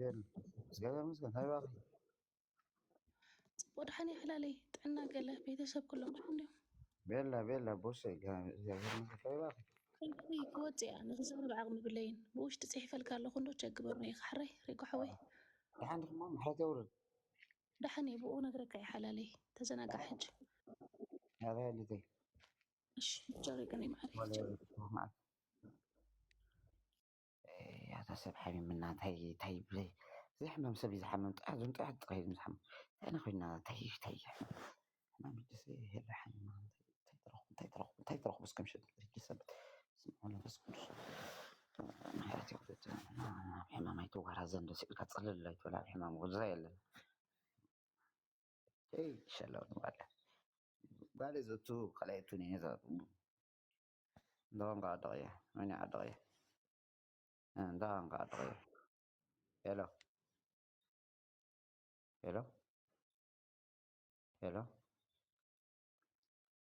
እግዚኣብሔር ይመስገን። እንታይ ባኺ? ጽቡቕ፣ ደሓን እየ ሓላለይ። ጥዕና ገለ፣ ቤተሰብ ኩሎም ደሓን ድዮም? ቤላ ቤላ ቦሰ እግዚኣብሔር ይመስገን። እንታይ ባኺ? ከይደይ ክወጽእ እያ፣ ንክዛረብ ዓቕሚ የብለይን። ብውሽጢ ጽሒፈልካ ኣለኹ እንዶ፣ ቸግበርኒ ኢኻ ሕራይ ሪጎ ሓወይ። ደሓን ዲኹማ? ምሕረት የውርድ። ደሓን እየ፣ ብኡ ነግረካ እየ ሓላለይ። ተዘናጋዕ ሕጂ። ያበልተይ እሺ፣ ጨሪቅኒ ማዕረይ። ወለ ማዕት ያታ ሰብ ሓሚምና እንታይ እንታይ ብለ እዚ ሕማም ሰብ እዩ ዝሓምም። ጥራሕ ዞም ጥራሕ ጥራሕ እዩ ዝሓምም። እንታይ ኮይና እንታይ እንታይ ሕማም ሕማም ሕጂ ሰብ የለ ሓሚምና እንታይ እንታይ ተረኽቡ እንታይ ተረኽቡ እንታይ ተረኽቡ እስከ ምሸት ሕጂ ሰብ ስምዖ መንፈስ ቅዱስ ምሕረት ይኹን። ናብ ሕማም ኣይትዋራዘ እንዶ ስኢልካ ጽልል ኣይትበል። ኣብ ሕማም ጉዛ የለን። ሸይ ሸለው ንባለ ጓል ዘቱ ካልኣይቱ ነኝ ዘቱ እንደሆን ጋር አደረየ ምን አደረየ እንደሆን ጋር አደረየ ሄሎ ሄሎ ሄሎ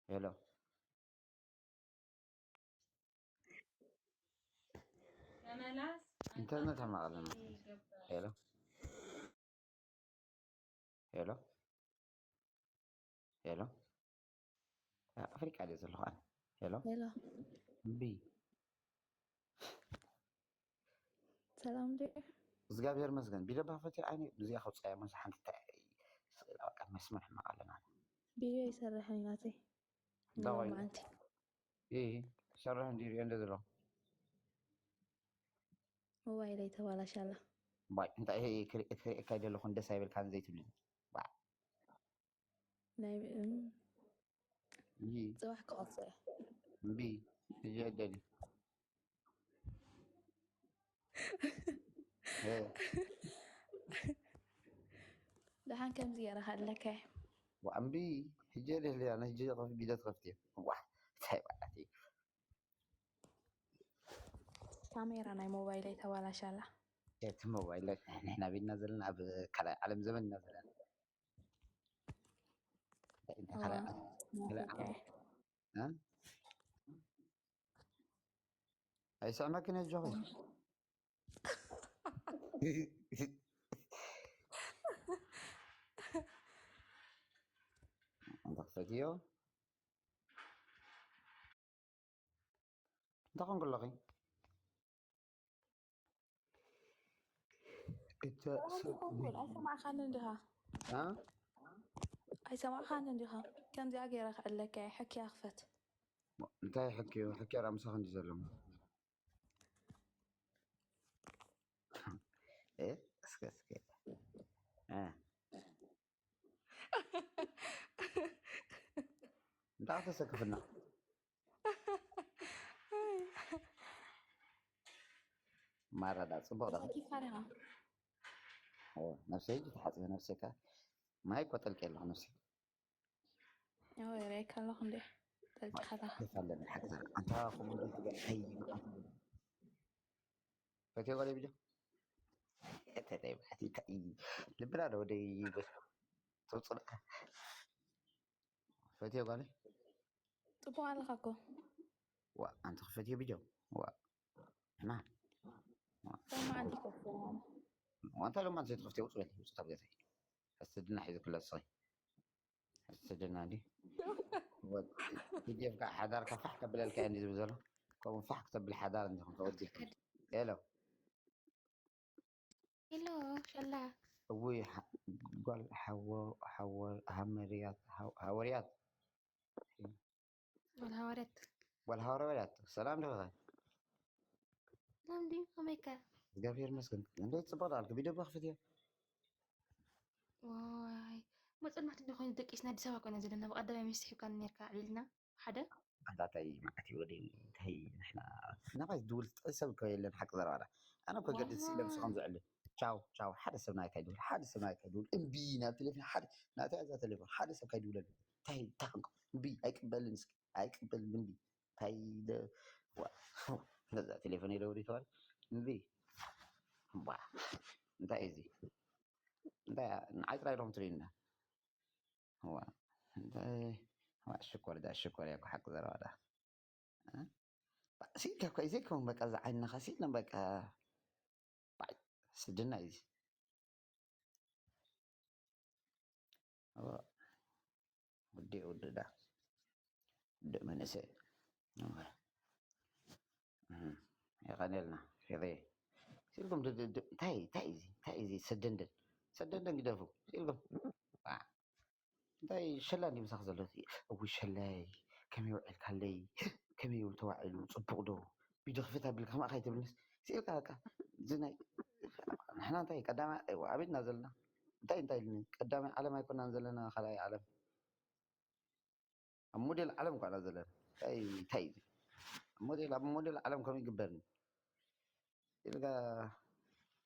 ሄሎ ኢንተርኔት ኣማቐለና ሄሎ ሄሎ ሄሎ ኣፍሪቃ ድየ ዘለኹ ኣነ ሄሎ ሄሎ እምቢ ሰላም ድዩ? እግዚኣብሔር መስገን ቢደባ ፈትዮ ኣይነ ብዚኣ ከውፅኣያ መስ ሓንቲ መስመር ሕማቕ ኣለና ቢዮ ይሰርሕን እዩ ናተይ እንታይ ኮይኑ? ማዓንቲ ይህ ሰርሕ እንዲ ሪኦ እንደ ዘሎ ሞባይለይ ተባላሻላ ባይ እንታይ ይሄ ክሪእካ ይደለኹን ደስ ኣይበልካን ዘይትብልኒ ናይ እም፣ ይህ ፅባሕ ክቐፅዕ እምቢ እዚ ኣይደሊ ደሓን ከምዚ ገይረ ከለካ እምቢ ሕጂ ደልያ ንሕጂ ቢደት ከፍት እየ ዋ እንታይ ማለት እዩ ካሜራ ናይ ሞባይለይ ተባላሻላ እቲ ሞባይል ንሕና ቤትና ዘለና ኣብ ካልኣይ ዓለም ዘመን ኢና ዘለና ካልኣይ ዓለም እ? ኣይስዕመክን እየ ጆኺ እንተ ክፈትዮ እንታይ ኮንኩ ኣለኺ እተ ሰብ ኣይሰማዕካንን ዲኻ እ? ኣይሰማዕካንን ዲኻ ከምዚኣ ገይረ ክዕለካ እየ ሕክያ ክፈት እንታይ ሕክዮ ሕክዮ ዳ ምሳኺ እንዲ ዘሎ እ? እስከ እስከ እ? እንታይ ተሰክፍና ማራዳ ፅቡቅ ዳ ተሰኪፍካ ዲኻ ነብሰይ ሕጂ ተሓፅበ ነብሰካ ማይ ቆጠልቂ ኣለኹ ነብሰይ ወይ ሬካ ኣለኹ እንዴ ጠልቂኻ ኣለኻ ኣለና ሓቅዛ ኣንታ ከምኡ ትበል ይ ፈትዮ ጓል ብጆ ተደይ ባሕቲ እንታይ ልብና ዶ ወደይ ተውፅልካ ፈትዮ ጓል ፅቡቅ ኣለኻ እኮ ዋ ኣንተ ክፈትዮ ብጆ ዋ ሕማ ሎማዓንቲ ከፍትዎ ዋንታ ሎማ ዘይትኸፍትዮ ውፅ በል ውፅ ካብ ገዛይ ሕስድና ሒዙ ክለስኺ ሕስድና እንዲ ፒዲኤፍ ከዓ ሓዳርካ ፋሕ ከብለልካ እየ ዝብል ዘሎ ከምኡ ፋሕ ክተብል ሓዳር እንዲኹም ተወዲልካ ሄሎ ሄሎ ሸላ እውይ ጓል ሓወርያት ሓወርያት ጓል ሃዋርያት ጓል ሃዋርያት ሰላም ዲኻ ሰላም ድዩ ከመይከ እግዚኣብሔር መስገን እንዴት ፅቡቅ ዳልክ ቢደባ ክፍት እየ ዋይ መፀልማት እንደ ኮይኑ ደቂስና ኣዲስ ኣበባ ኮይና ዘለና ብቀዳማይ ምስ ሒብካ ነርካ ዕሊልና ሓደ ኣንዳታይ ማዕት ወደ እንታይ ንሕና ናባይ ዝድውል ጥራይ ሰብ እኮ የለን ሓቂ ዘረባዳ ኣነ እኮ ገዲ ሲለ ምስኹም ዝዕሊ ቻው ቻው ሓደ ሰብ ናይ ካይድውል ሓደ ሰብ ናይ ካይድውል እምቢ ናብ ቴሌፎን ሓደ ናተይ ኣዛ ቴሌፎን ሓደ ሰብ ካይድውለል እንታይ እንታይ ኮንኩም እምቢ ኣይቅበልን እስኪ ኣይቅበልን እምቢ እንታይ ነዛ ቴሌፎን የደውል ይተዋል እምቢ እምባ እንታይ እዚ እንታይ ንዓይ ጥራይ ዶም ትርእዩና ሽኮር ዳ ሽኮር እያ ሓቂ ዘረባ ዳ ሲልካ እኮ እዚ ከም በቃ ዝዓይንኻ ሲል በቃ ስድና እዩ ውዲ ውድዳ ውዲ መንእሰይ የቐኔልና ፌሬ ሲልኩም እንታይ እንታይ እዚ እንታይ እዚ ሰደንደን ሰደንደን ግደፉ ሲልኩም እንታይ ሸላ እንዲ ምሳኽ ዘሎ እዊ ሸለይ ከመይ ውዕልካለይ ከመይ ተዋዒሉ ፅቡቕ ዶ ቢዶ ክፍት ኣቢልካ ከማእካ ይትብልስ ሲልካ በቃ እዚ ናይ ንሕና እንታይ ቀዳማይ ኣቤትና ዘለና እንታይ እንታይ ኢልኒ ቀዳማይ ዓለም ኣይኮናን ዘለና ካልኣይ ዓለም ኣብ ሞዴል ዓለም ኳና ዘለና እንታይ እንታይ እዩ ሞዴል ኣብ ሞዴል ዓለም ከም ይግበርኒ ኢልካ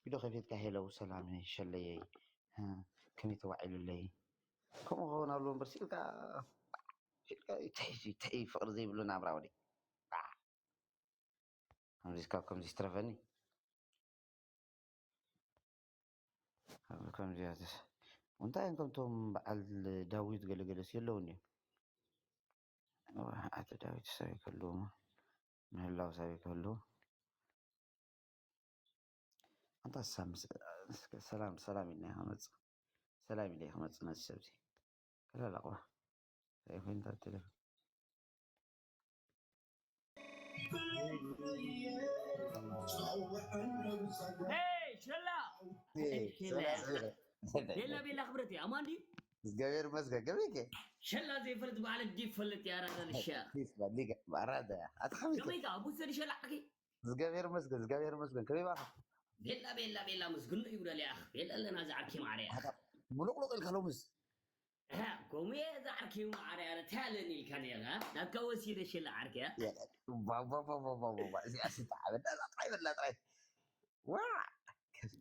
ቪዶ ከፊትካ ሄለው ሰላም ሸለየይ ከመይ ተዋዒሉለይ ከምኡ ክኸውን ኣለዎ እምበር ኢልካ ኢልካ እንታይ ፍቅሪ ዘይብሉ ናብራ ወዲ ከምዚ ካብ ከምዚ ይትረፈኒ ከምዚ እንታይ እዮም ከምቶም በዓል ዳዊት ገለገለስ የለውን እዮም ኣቶ ዳዊት ሰብ ይከልዎ ምህላው ሰብ ይከልዎ ኣንታ ሰላም ሰላም ኢልና ከመፅ ሰላም ኢለ ከመፅ ነዚ ሰብዚ ከለለቕዋ እንታይ ኮይንታ ትልም ሸላ ቤላ ቤላ ክብረት ኣማን ድዩ እግዚኣብሔር መስገን ከመይ ከ ሸላ ዘይፈልጥ በዓል ዲ ይፈልጥ ያራዳ ልሻ ኣራዳ ኣታ ከመይ ከ ከመይ ከ ኣቡሰ ሸላ ኣኪ እግዚኣብሔር መስገን እግዚኣብሔር መስገን ከመይ ባኻ ቤላ ቤላ ቤላ ምስግኖ ይብለል ያኽ ቤላ ኣለና ዝዓኪ ማዕረ ሙሉቅሉቅ ኢልካ ሎምስ ከምኡ እየ ዝዓርከይ ማዕረ ኣረ እንታይ ኣለኒ ኢልካ ነርካ ናትካ ወሲደ ሽለ ዓርከያ እዚኣ ስጣዓበዳ ጥራይ በላ ጥራይ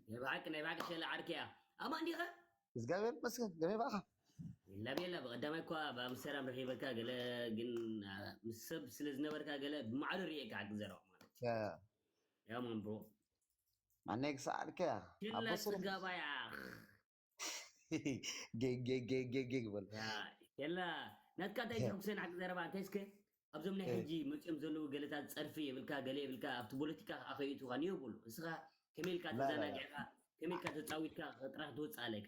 ናይ ብሓቂ ናይ ብሓቂ ሸለ ዓርከያ ኣማን ዲኸ እግዚኣብሔር ይመስገን ገመይ ባኻ የላ ቤላ ብቀዳማይ እኳ ብኣምስተርዳም ረኪበካ ገለ ግን ምስ ሰብ ስለ ዝነበርካ ገለ ብማዕዶ ርኤካ ክዘረባ ማለት ያማን ብሮ ማነይ ክሰዓልከያ ሽለ ስጋባያ ጌጌጌጌጌ በል። የላ ናትካ እንታይ ዘሕጉሰና ሓቂ ዘረባ እንታይ እስከ ኣብዞም ናይ ሕጂ መፅኦም ዘለዉ ገለታት ፀርፊ የብልካ ገለ የብልካ ኣብቲ ፖለቲካ ከዓ ከይእትውካ ንዮ በሉ እስኻ ከመይ ኢልካ ተዘናጊዕካ ከመይ ኢልካ ተፃዊትካ ጥራሕ ትወፅእ ኣለካ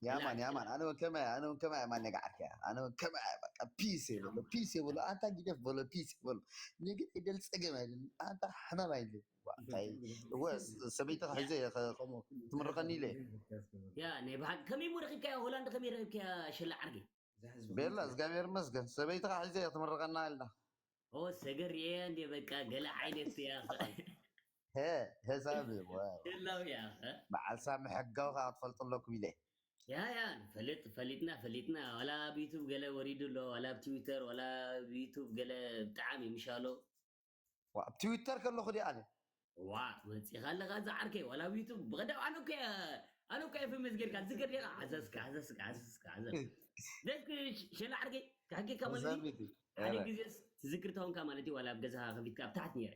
ያማን ያማን ኣነ እውን ከማይ ኣነ እውን ከማይ ማን ነጋዓርካ ኣነ እውን ከማይ በቃ ፒስ የብሎ ፒስ የብሎ ኣንታ ጊደፍ በሎ ፒስ የብሎ ንግድ ይደል ፀገም ኣይደል ኣንታ ሕማም ኣይደል ሰበይትኻ ሒዘ ከምኡ ትምርቐኒ ኢለ ያ ናይ ብሓቂ ከመይ ሞ ረኺብካያ ሆላንድ ከመይ ረኺብካያ ሸላ ዓርኪ ቤላ እግዚኣብሔር ይመስገን ሰበይትኻ ሒዘ ትምርቐና ኢልና ኦ ሰገር ሪኤያ እንዴ በቃ ገለ ዓይነት እያ ሄሳብ ሸላው እያ በዓል ሳሚ ሕጋዊ ከዓ ክትፈልጡ ኣለኩም ኢለ ያ ያ ፈለጥ ፈሊጥና ፈሊጥና ዋላ ኣብ ዩቱብ ገለ ወሪዱ ኣሎ ዋላ ኣብ ትዊተር ዋላ ኣብ ዩቱብ ገለ ብጣዕሚ ምሻሎ ኣብ ትዊተር ከለኹ ዲ ኣነ ዋ መፂኻ ኣለኻ ዝዓርከ ዋላ ኣብ ዩቱብ ብቀደም ኣነ እኮ ኣነ እኮ ኤፍኤምኤስ ጌርካ ዝገር ዲኻ ዓዘዝካ ዓዘዝካ ዓዘዝካ ዓዘዝ ደስ ሸላ ዓርከ ካሕጌካ ማለት ሓደ ግዜ ትዝክር ተኾንካ ማለት ዋላ ኣብ ገዛኻ ከፊትካ ኣብ ታሕት ነይረ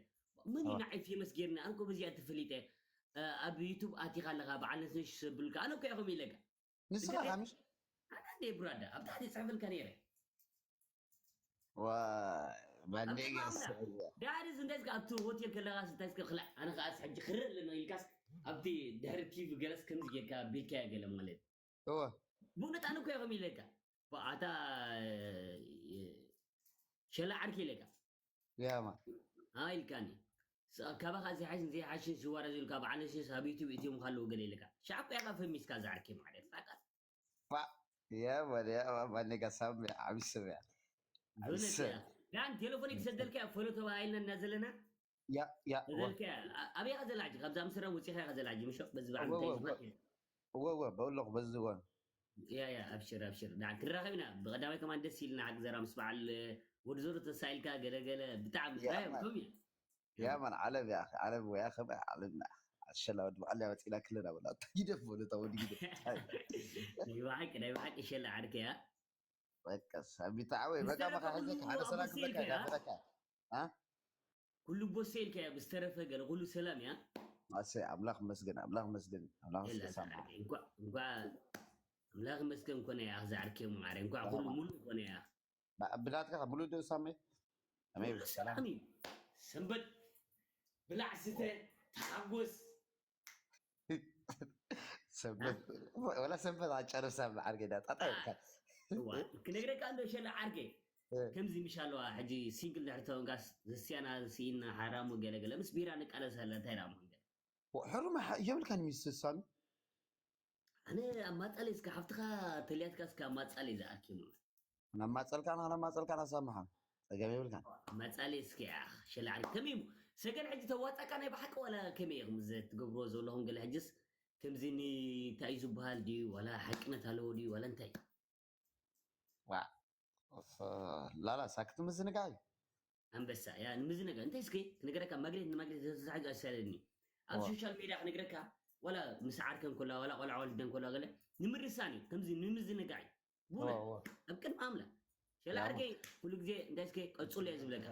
መን ኢና ኤፍኤምኤስ ጌርና ኣነ እኮ በዚኣ ተፈሊጠ ኣብ ዩቱብ ኣቲኻ ኣለኻ በዓል ነስነሽ ሰብሉካ ኣነ እኮ ኢኹም ኢለካ ንስኻ ሓሚሽ ኣታ እንደ ብራዳ ኣብ ታሕቲ ይፅሕፈልካ ነይረ ዳድዝ እንታይ እስከ ኣብቲ ሆቴል ከለኻስ እንታይ እስከ ክላ ኣነ ከዓስ ሕጂ ክርእ ኣለና ኢልካስ ኣብቲ ድሕሪ ቲቪ ገለስ ከምዚ ጌርካ ቢልካያ ገለ ማለት እወ ብእውነት ኣነ እኮ ኢኹም ኢለካ ኣታ ሸላ ዓርኪ ኢለካ ያማ ኢልካኒ ካባኻ ዝሓሽን ዘይሓሽን ሽዋረ ዝብልካ በዓል ነሽስ ኣብ ዩቱብ እትዮም ካለዉ ገለ ኢልካ ሻዕ እኮ ኢኻ ፈሚስካ ዝዓርኪ ማለት ፋቃ የመን የመን ማነጋ ሳሚ ዓብስም እያ ዳን ቴሌፎን ክሰደልካ ፈሎ ተባሂልና እና ዘለና ተዘልካ ኣበይ ከ ዘላ ሕጂ ካብዛ ምስረ ውፅኢኻ ከ ዘላ ሕጂ ምሾ በዚ በዓል እንታይ ይዝማት እወ እወ በውለኹ በዚ እዋን ያ ያ ኣብሽር ኣብሽር ዳ ክንራኸብ ኢና ብቀዳማይ ከማን ደስ ኢልና ሓቂ ዘራ ምስ በዓል ወዲ ዞሮ ተሳኢልካ ገለገለ ብጣዕሚ ራዮም ከም እዩ ያ ማን ዓለም ያ ዓለም ወያ ከም ዓለም ኣሸላ ወዲ በዓል ያመፂና ክልና በላ ተጊደፍ በሉ ተወዲ ጊደ ናይ ብሓቂ ናይ ብሓቂ ሸላ ዓርከ ያ በቃ ሳቢታ ዓወይ በቃ መካ ሕዘካ ሓደ ሰላ ክብለካ ጋፈረካ ኩሉ ቦሰ ኢልካዮ ብዝተረፈ ገለ ኩሉ ሰላም እያ ኣሰይ ኣምላኽ መስገን ኣምላኽ መስገን ኣምላኽ ሰላም እንኳዕ ኣምላኽ መስገን ኮነ እያ ክዛዕርክዮ ማረ እንኳዕ ኩሉ ሙሉእ ኮነ እያ ብናትካ ሙሉእ ዶ ሳመይ ኣመይ ሰላም ሰንበት ብላዕ ስተ ተሓጎስ ሰንበት ወላ ሰንበት ኣጨርሳ በዓል ገዳ ጣጣ ይብልካ እዋ፣ ክነግረካ እንዶ ሸላ ዓርከይ፣ እ። ከምዚ ምሽ ኣለዋ ሕጂ ሲንግል ድሕሪ ተወንጋስ ዘስያና ስኢና ሓራሙ ገለ ገለ ምስ ቢራ ንቃለስ ኣለ እንታይ ዳሞ ገለ። ወ-፣ ሕሩም ሓ-፣ የብልካን ሚስ ሳሚ? ኣነ ኣብ ማጻለይ እስከ ሓፍትኻ ተልያትካ እስከ ኣብ ማጻለይ ዝኣኪ ማለት። ናብ ማጸልካና፣ ናብ ማጸልካና ሳምሓ። ጸገም የብልካን። ማጻለይ እስከ ኣኽ፣ ሸላ ዓርከይ። ከመይ እሞ? ሰገን ሕጂ ተዋጻካ ናይ ብሓቂ ዋላ ከመይ ኢኹም ዘትገብርዎ ዘለኹም ገለ ሕጅስ ከምዚ ኒ-፣ እንታይ እዩ ዝበሃል ድዩ? ዋላ ሓቅነት ኣለዎ ድዩ? ዋላ እንታይ? ዋ፣ ላላ ሳክት ምዝንጋዕ እዩ። ኣንበሳ፣ ያ ንምዝንጋዕ። እንታይ እስኪ ክነግረካ፣ ማግኔት ንማግኔት ተተሓሕዝ ኣይሳለኒ። ኣብ ዋ። ሶሻል ሜድያ ክነግረካ፣ ዋላ ምስ ዓርከን ኮላ፣ ዋላ ቆልዓ ወልደን ኮላ ገለ፣ ንምርሳን እዩ። ከምዚ ንምዝንጋዕ እዩ። ቡነ፣ ዋ፣ ዋ። ኣብ ቅድሚ ኣምላኽ። ሸላ ያ። ዓርከይ፣ ኩሉ ግዜ እንታይ እስኪ ቀጽሎ እየ ዝብለካ።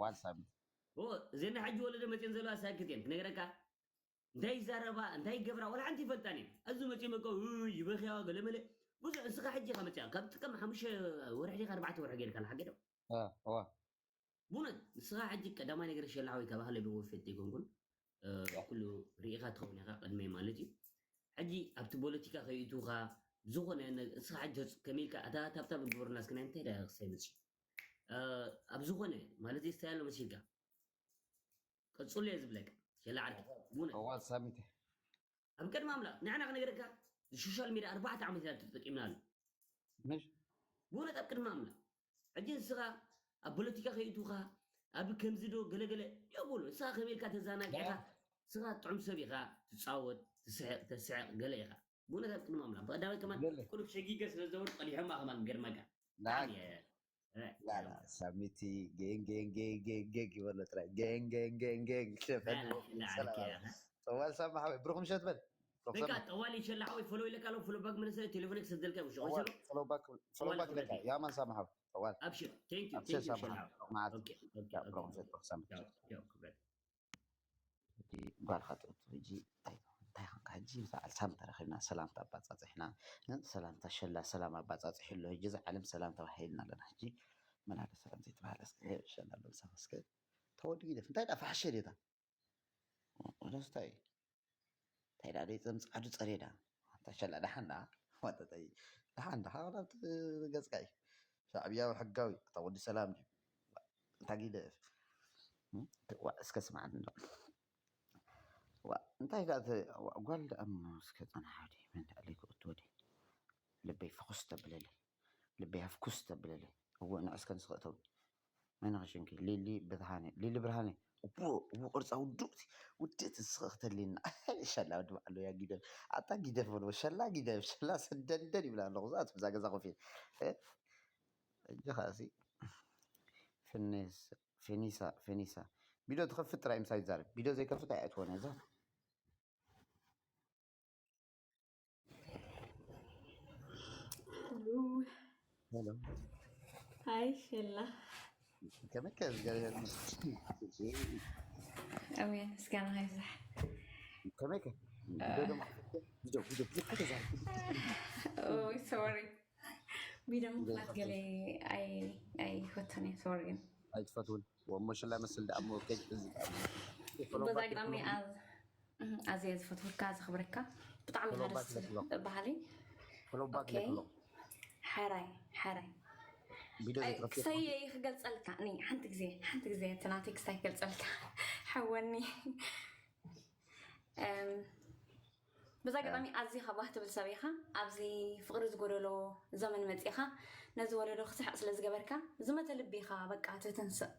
ዋል ሳሚ። ኦ፣ እዘን ናይ ሕጂ ወለዶ መጽየን ዘለዋ ሳክት እየን። ክነግረካ፣ እንታይ ይዛረባ፣ እንታይ ይገብራ፣ ዋላ ሓንቲ ይፈልጣን እየን። ኣብዚ መጽዮም እኮ፣ ኡ፣ ይበኽያ፣ ገለ መለ። ብዙሕ ንስኻ ሕጂ ኢኻ መጽያ። ካብ ጥቅም ሓሙሽተ ወርሒ ዲኻ ኣርባዕተ ወርሒ ጌርካ ንሓቂ ዶ? እ፣ እዋ። ቡነት፣ ንስኻ ሕጂ ቀዳማይ ነገር ሸላሓወይ ካብ ሃለ ብወፈት ይኮንኩን፣ እ፣ ኩሉ ርኢኻ ትኸውን ኢኻ፣ ቅድመይ ማለት እዩ። ሕጂ ኣብቲ ፖለቲካ ከይእትውኻ፣ ዝኾነ ነ-፣ ንስኻ ሕጂ ተጽ-፣ ከመይ ኢልካ፣ ኣታ ታብታብ ግበሩና እስኪ፣ ናይ እንታይ ዳ ክሳይ መጽዩ? እ፣ ኣብ ዝኾነ፣ ማለት እዩ፣ ስታይ ኣሎ መሲልካ። ቀጽሎ እየ ዝብለካ። ሸላ ዓርኪ፣ ቡነት። እዋ፣ ሳሚት። ኣብ ቅድሚ ኣምላኽ፣ ንሕና ክነግረካ፣ ሶሻል ሜድያ ኣርባዕተ ዓመት ኢና ተጠቂምናሉ። ምሽ? ቡነት ኣብ ቅድሚ ኣምላኽ። ሕጂ ንስኻ ኣብ ፖለቲካ ከይእትውኻ፣ ኣብ ከምዚ ዶ ገለገለ የብሉ። ንስኻ ከመይ ኢልካ ተዘናጊዕካ፣ ያ። ንስኻ ጥዑም ሰብ ኢኻ፣ ትጻወት፣ ትስሕቕ፣ ተስሕቕ፣ ገለ ኢኻ። ቡነት ኣብ ቅድሚ ኣምላኽ። ብቐዳማይ ከማን ገለ። ቁሩብ ሸጊገ ስለ ዝነበርኩ ቀዲሖማ ከማን ገርመካ። ና-፣ ብጣዕሚ እየ እ፣ ላላ፣ ሳሚቲ፣ ጌን፣ ጌን፣ ጌን፣ ጌን፣ ጌን ይበሎ ጥራይ። ጌን፣ ጌን፣ ጌን፣ ጌን፣ ሸፈን ላላ፣ ይበሎ። ላላ፣ ሰላም። ላላ። ጠዋል ሳማ ሓወይ፣ ብሩኽ ምሸት በል። ብሩኽ ጠዋል ሰላም። ጠዋል ይሸላ ሓወይ፣ ፎሎ ኢለካ ኣሎ፣ ፎሎ ባክ መለሰ፣ ቴሌፎን ክሰደልካ፣ ውሽ፣ ፎሎ፣ ወይሰ፣ ፎሎ ባክ፣ ፎሎ ጠዋል ባክ ይለካ። ክብረት። ያማን ሳማ ሓወይ፣ ጠዋል። ኣብሽር፣ ቴንክ ዩ፣ ኣብሽር ቴንክ ዩ፣ ሳማ ሸላ ሓወይ። ሓወይ። ማዓት። ኦኬ፣ ኦኬ፣ ያ፣ ኦኬ። ብሩኽ ምሸት፣ ብሩኽ ሰንበት። ያው፣ ያው፣ ክብረት። ሕጂ ጓልካ ትእቱ፣ ሕጂ እንታይ፣ እንታይ ኾንካ? ሕጂ ምስ በዓል ሳሚ ተራኺብና፣ ሰላምታ ኣባጻጺሕና፣ እ፣ ሰላምታ ሸላ ሰላም ኣባጻጺሑ ኣሎ። ሕጂ እዚ ዓለም ሰላም ተባሂልና ኣለና። ሕጂ መን ኣሎ ሰላም ዘይተባህለ? እስከ ሸላ ኣሎ ምሳኻ እስከ ተወዲ ጊደፍ። እንታይ ደኣ ፋሕሸ ዴታ? ወደስታይ? እንታይ ደኣ ደይ ጸምጽዓዱ ጸሬዳ? ኣንታ ሸላ ደሓን ደኣ? ወጠጠይ። ደሓን ደኣ? ናብቲ ገጽካ እዩ። ሻዕብያዊ ሕጋዊ፣ ኣታ ወዲ ሰላም ድዩ? እንታይ ጊደፍ? ዋ፣ እስከ ስምዓኒ እንዶ። ዋ፣ እንታይ ደኣ ተ-፣ ዋ፣ ጓል ደኣ እሞ እስከ ጸንሓ ወዲ፣ መን ደኣ ለይ ክእቱ ወዲ? ልበይ ፍኹስ ተብለለይ፣ ልበይ ሃፍኩስ ተብለለይ። እወ፣ ንዑ እስከ ንስኸ እተው። መን ኸ ሽንኪ? ሊሊ ብርሃነ፣ ሊሊ ብርሃነ። እዎ፣ እዎ፣ ቅርጻ ውድእቲ፣ ውድእቲ ንስኸ ክተልየና። ሸላ ወዲ በዓሉ ያ ጊደፍ። ኣታ ጊደፍ በልዎ፣ ሸላ ጊደፍ፣ ሸላ ሰደንደን ይብላ ኣለኹ። እዛ ትብዛ ገዛ ኮፍ ኢለ። እ? ሕጂ ኸኣሲ፣ ፍኔስ-፣ ፌኒሳ፣ ፌኒሳ። ቪድዮ ትኸፍት ጥራይ ምሳይ ትዛረብ። ቪድዮ ዘይከፍት ኣይኣትወን እያ እዛ። ሄሎ። ሄሎ። ሃይ፣ ሸላ። ከመይ ከ ዝገርም። ኣሜን፣ ምስጋና ይብዛሕ። ከመይ ከ? እ። ቪድዮ ደሞ፣ ቪድዮ፣ ቪድዮ፣ ቪድዮ፣ ቪድዮ፣ ኦይ፣ ሶሪ። ቪድዮ ምኽፋት ገለ ኣይ-፣ ኣይፈቱን እየ፣ ሶሪ ግን። ኣይትፈትውን? ወሞ ሽላ መስል ደኣ እሞ ከጅ እዚ ደኣ እሞ። በዛ ኣጋጣሚ ኣዝ-፣ እህ፣ ኣዝየ ዝፈትወካ፣ ዘኽብረካ። ብጣዕሚ ኢኻ ፎሎ ባክ ደስ ለክሎ። በሃሊ። ፎሎ ባክ ኦኬ። ለክሎ። ሓራይ፣ ሓራይ። ቪድዮ ኣይ፣ ዘይትኸፍቲ ክሳይ እየ ክገልጸልካ። እኔ ሓንቲ ግዜ፣ ሓንቲ ግዜ እቲ ናተይ ክሳይ ክገልጸልካ። ሓወኒ። እም፣ በዛ ኣጋጣሚ ኣዝኻ ባህ ትብል ሰብ ኢኻ። ኣብዚ ፍቕሪ ዝጎደሎ ዘመን መጺኻ፣ ነዚ ወለዶ ክስሕቕ ስለ ዝገበርካ፣ ዝመተ ልቢ ኢኻ፣ በቃ፣ ትትንስእ።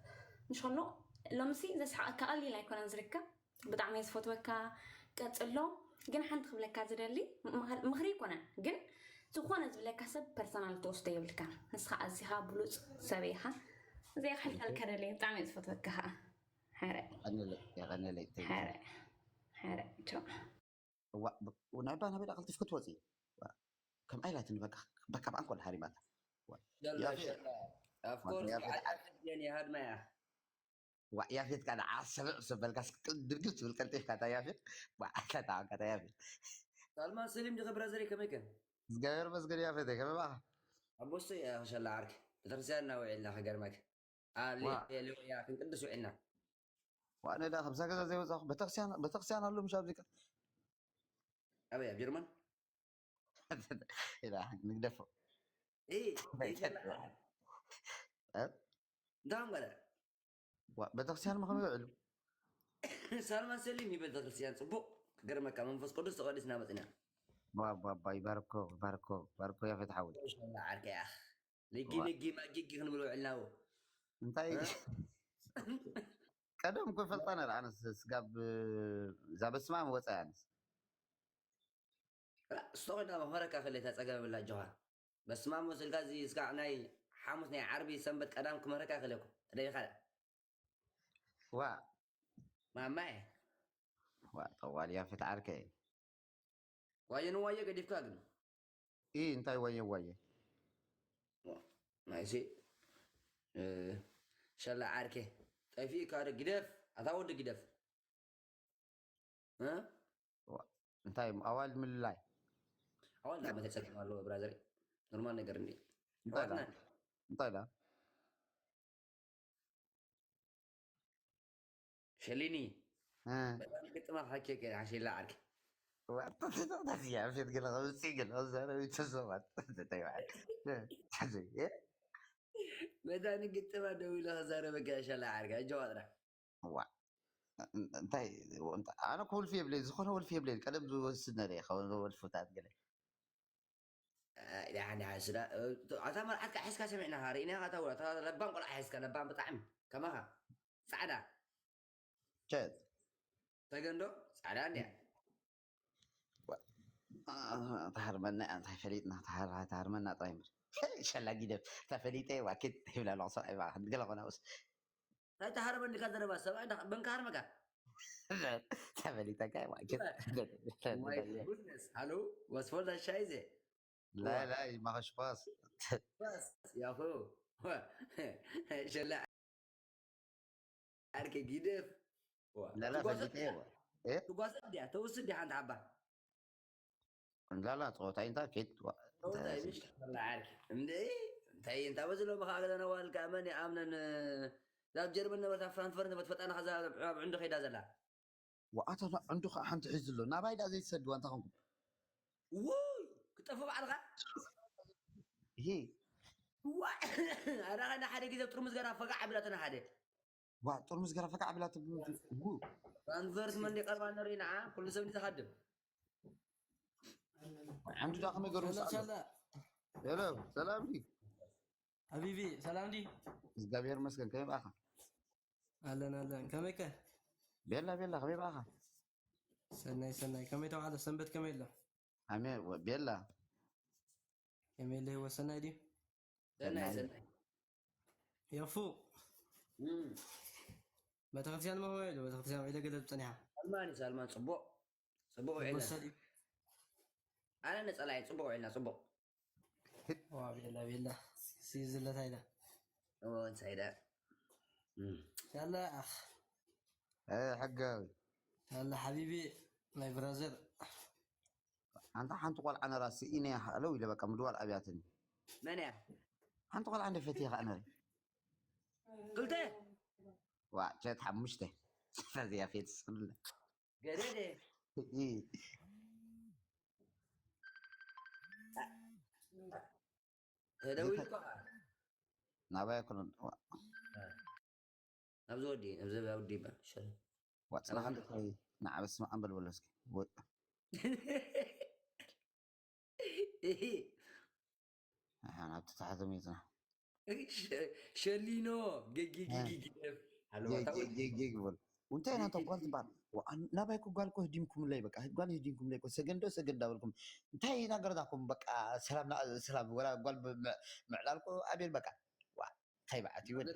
ምሽ ከሎ፣ ሎምሲ ዘስሕቐካ ቀሊል ኣይኮነን ዝርከብ። ብጣዕሚ እየ ዝፈትወካ፣ ቀጽሎ። ግን ሓንቲ ክብለካ ዝደሊ፣ ምኽ-፣ ምኽሪ ኣይኮነን፣ ግን ዝኾነ ዝብለካ ሰብ ፐርሰናል ትወስዶ የብልካን። ንስኻ ኣዚኻ ብሉጽ ሰብ ኢኻ። እዚኣ ክሕልፈልካ ደሊ፣ ብጣዕሚ እየ ዝፈትወካ ኸኣ። ሓረ። የቐንየለይ፣ የቐንየለይ፣ thank you። ሓረ። ሓረ፣ ቻው። እዋ፣ ብ-፣ ናይ ባና ቤዳ ቀልጢፍኪ ትወፂ። እዋ፣ ከም ኣይላትን በቃ፣ በቃ ብኣንኮል ሃሪማታ። እዋ፣ ሸላ፣ ያፌት። ሸላ። Of እዋ፣ course፣ ያፌት። በዓል ዓሰርተ ግዜ እያ ሃድማ እያ። እዋ፣ ያፌት ካን ዓሰብ፣ ዓሰብ በልካ፣ ስቅል ድርግም ትብል ቀልጢፍካ፣ እታ ያፌት። እዋ፣ ኣታ፣ ኣታ ያፌት። ሳልማ ሰሊም ዲኺ ብራዘር፣ ከመይ ከ? እግዚኣብሔር ይመስገን ያፌት፣ ከመይ ባኻ? ኣቦስቶ እያ ሸላ ዓርኪ። ቤተክርስትያን እናውዒልና ክገርመክ። ዋ። ሃሌሉያ ክንቅድስ ውዒልና። ዋ፣ ኣነ ደኣ ካብዛ ገዛ ዘይወጻኹ ቤተክርስትያን፣ ቤተክርስትያን ኣሎ ምሽ ኣብዚ ከ? ኣበይ፣ ኣብ ጀርመን? ኢና ንግደፎ። እ እንታይ ገለ እ? እንታይ ገለ ዋ፣ ቤተክርስትያን መኸም ይውዕሉ ሳልማን ሰሊም ይበል ቤተክርስትያን ጽቡቕ ክገርመካ መንፈስ ቅዱስ ተቐዲስና መፅና ባባ ይባርኮ ይባርኮ ይባርኮ ያፌት ሓወይ ዓርከያ ልጊ ዋ። ልጊ ማጊጊ ክንብል ውዕልናዎ እንታይ እ? ቀደም እኮ ይፈልጣ ነር ኣነስ ስጋብ እዛ በስማም ወፃ ኣነስ ስቶቆዳ መመረካ ክልተ ጸገም ብላ ጆሃ በስማም ወስልካ እዚ ስጋዕ ናይ ሓሙስ ናይ ዓርቢ ሰንበት ቀዳም ክመረካ ክለኩ ተደይኻ ዋ ማማይ ዋ ጠዋል ያፌት ዓርከ ዋየ ንዋየ ገዲፍካ ግን ኢ እንታይ ዋየ ዋየ ናይሲ ሸላ ዓርኬ ጠፊእካ ዶ ግደፍ ኣታ ወዲ ግደፍ እ? እንታይ ኣዋልድ ምልላይ ኣዋልድ መተፀገም ኣለዎ ብራዘር ኖርማል ነገር እንዲ እንታይ ኢላ እንታይ ኢላ ሸሊኒ እ፣ በጣም ግጥማ ሓኬ ሓሽላ ዓርኪ ዋ፣ ያፌት ገለ ከምፅእ ገለ ክዛረብ ይተሰባት እንታይ በዓል እ፣ መታኒ ግጥማ ደው ኢለ ክዛረበካ ሸላ ዓርኪ ኣጀዋጥራ ዋ እንታይ እንታይ- ኣነ እኮ ወልፊ የብለይ ዝኾነ ወልፊ የብለይ ቀደም ዝወስድ ነረ ከወልፉታት ገለ ዳሕን ዳሕን ስዳ ኣታ መርዓትካ ሒዝካ ሰሚዕናኻ ርኢናኻ እታ ውላ እታ ለባም ቆልዓ ሒዝካ ለባም ብጣዕሚ ከማኻ ፃዕዳ ቸት ተገንዶ ፃዕዳ እንድያ ተሃርመና እንታይ ፈሊጥና ተሃርመና ጥራይ እምበር ሸላ ጊደፍ ተፈሊጠ ዋኪት ይብላ ኣለኹ ሰብኣይ በዓል ገለ ኮነ ውስ እንታይ ተሃርመኒ ካ ዘረባ ሰብኣይ እንዳ- በንካ ሃርመካ ተፈሊጠካ ዋኪት My goodness ሃሎ ወስፎልዳ ሻይዘ لا لا ما خش باص بس يا اخو شلع عركه جدف لا لا فليتي إيه تقاس دي توس دي عند عبا لا لا ጸወታ እንታይ ፊት ተወታይ ምሽ ላ ዓርኪ እንደ እንታይ እንታይ በዚ ሎሚ ከዓ ገለ ነዋል ከኣመን ይኣምነን ዛብ ጀርመን ነበርታ ፍራንክፈርት ነበርት ፈጣና ከዛ ኣብ ዕንዶ ከይዳ ዘላ ወኣታ ዕንዱ ከዓ ሓንቲ ሒዙ ኣሎ ናባይ ዳ ዘይትሰድዋ እንታይ ኾንኩም ውይ ክጠፍ ባዕልካ ይሄ ዋ ኣረ ሓደ ግዜ ጥርሙዝ ገና ፈጋዕ ኣቢላትና ሓደ ዋ ጥርሙዝ ገና ፈጋዕ ኣቢላ ትብሉ ፍራንክፈርት መን ቀርባ ነሪ ንዓ ኩሉ ሰብ ዝኸድም ዓንዱ ዳ ከመይ ገሩ ሰላ ሰላ ሄሎ ሰላም ዲ ሐቢቢ ሰላም ዲ እግዚኣብሔር መስገን ከመይ በኣኻ ኣለን ኣለን ከመይ ከ ቤላ ቤላ ከመይ በኣኻ ሰናይ ሰናይ ከመይ ተባዕለ ሰንበት ከመይ ኣሎ ኣሜ ቤላ ከመይ ኣሎ ህይወት ሰናይ ድዩ ሰናይ ሰናይ የፉ ቤተክርስትያን መሆ ኢሉ ቤተክርስትያን ኢለ ገለ ጸኒሓ ሳልማን እዩ ሳልማን ፅቡቅ ፅቡቅ ውዒልና ወሰድ እዩ ኣነ ነፀላ እዩ ፅቡቅ ውዒልና ፅቡቅ ዋ ቤላ ቤላ ሲዝለታ ኢለ ወንሳይዳ ሻላ ኣኽ ሕጋዊ ሻላ ሓቢቢ ናይ ብራዘር ኣንታ ሓንቲ ቆልዓ ነራ ስኢነ ሃለው ኢለ በቃ ምድዋል ኣብያትኒ መን እያ ሓንቲ ቆልዓ እንደ ፈትየ ከዓ ነረ ክልተ ዋ ቸት ሓሙሽተ ፈዚያ ፌት ስለ ገደደ ተደዊልኳ ናባይ ኩነ ናብዚ ወዲ ናብዚ ወዲ ይበል ሸል ዋፅና ሓንቲ ንዓበ ስማ ኣንበል በሎ እስኪ ናብቲ ታሕቲ ሚፅና ሸሊኖ ገጊጊጊጊ ጌጌጌጌ ይበሉ እንታይ ናንተ ጓል ትበሃል ናባይ እኮ ጓል እኮ ህዲምኩምለይ በቃ ጓል ህዲምኩምለይ እኮ ሰገንዶ ሰገንዳ በልኩም እንታይ ናገርዳኩም በቃ ሰላም ሰላም ወላ ጓል ምዕላል እኮ ኣቤል በቃ እንታይ በዓት ይበል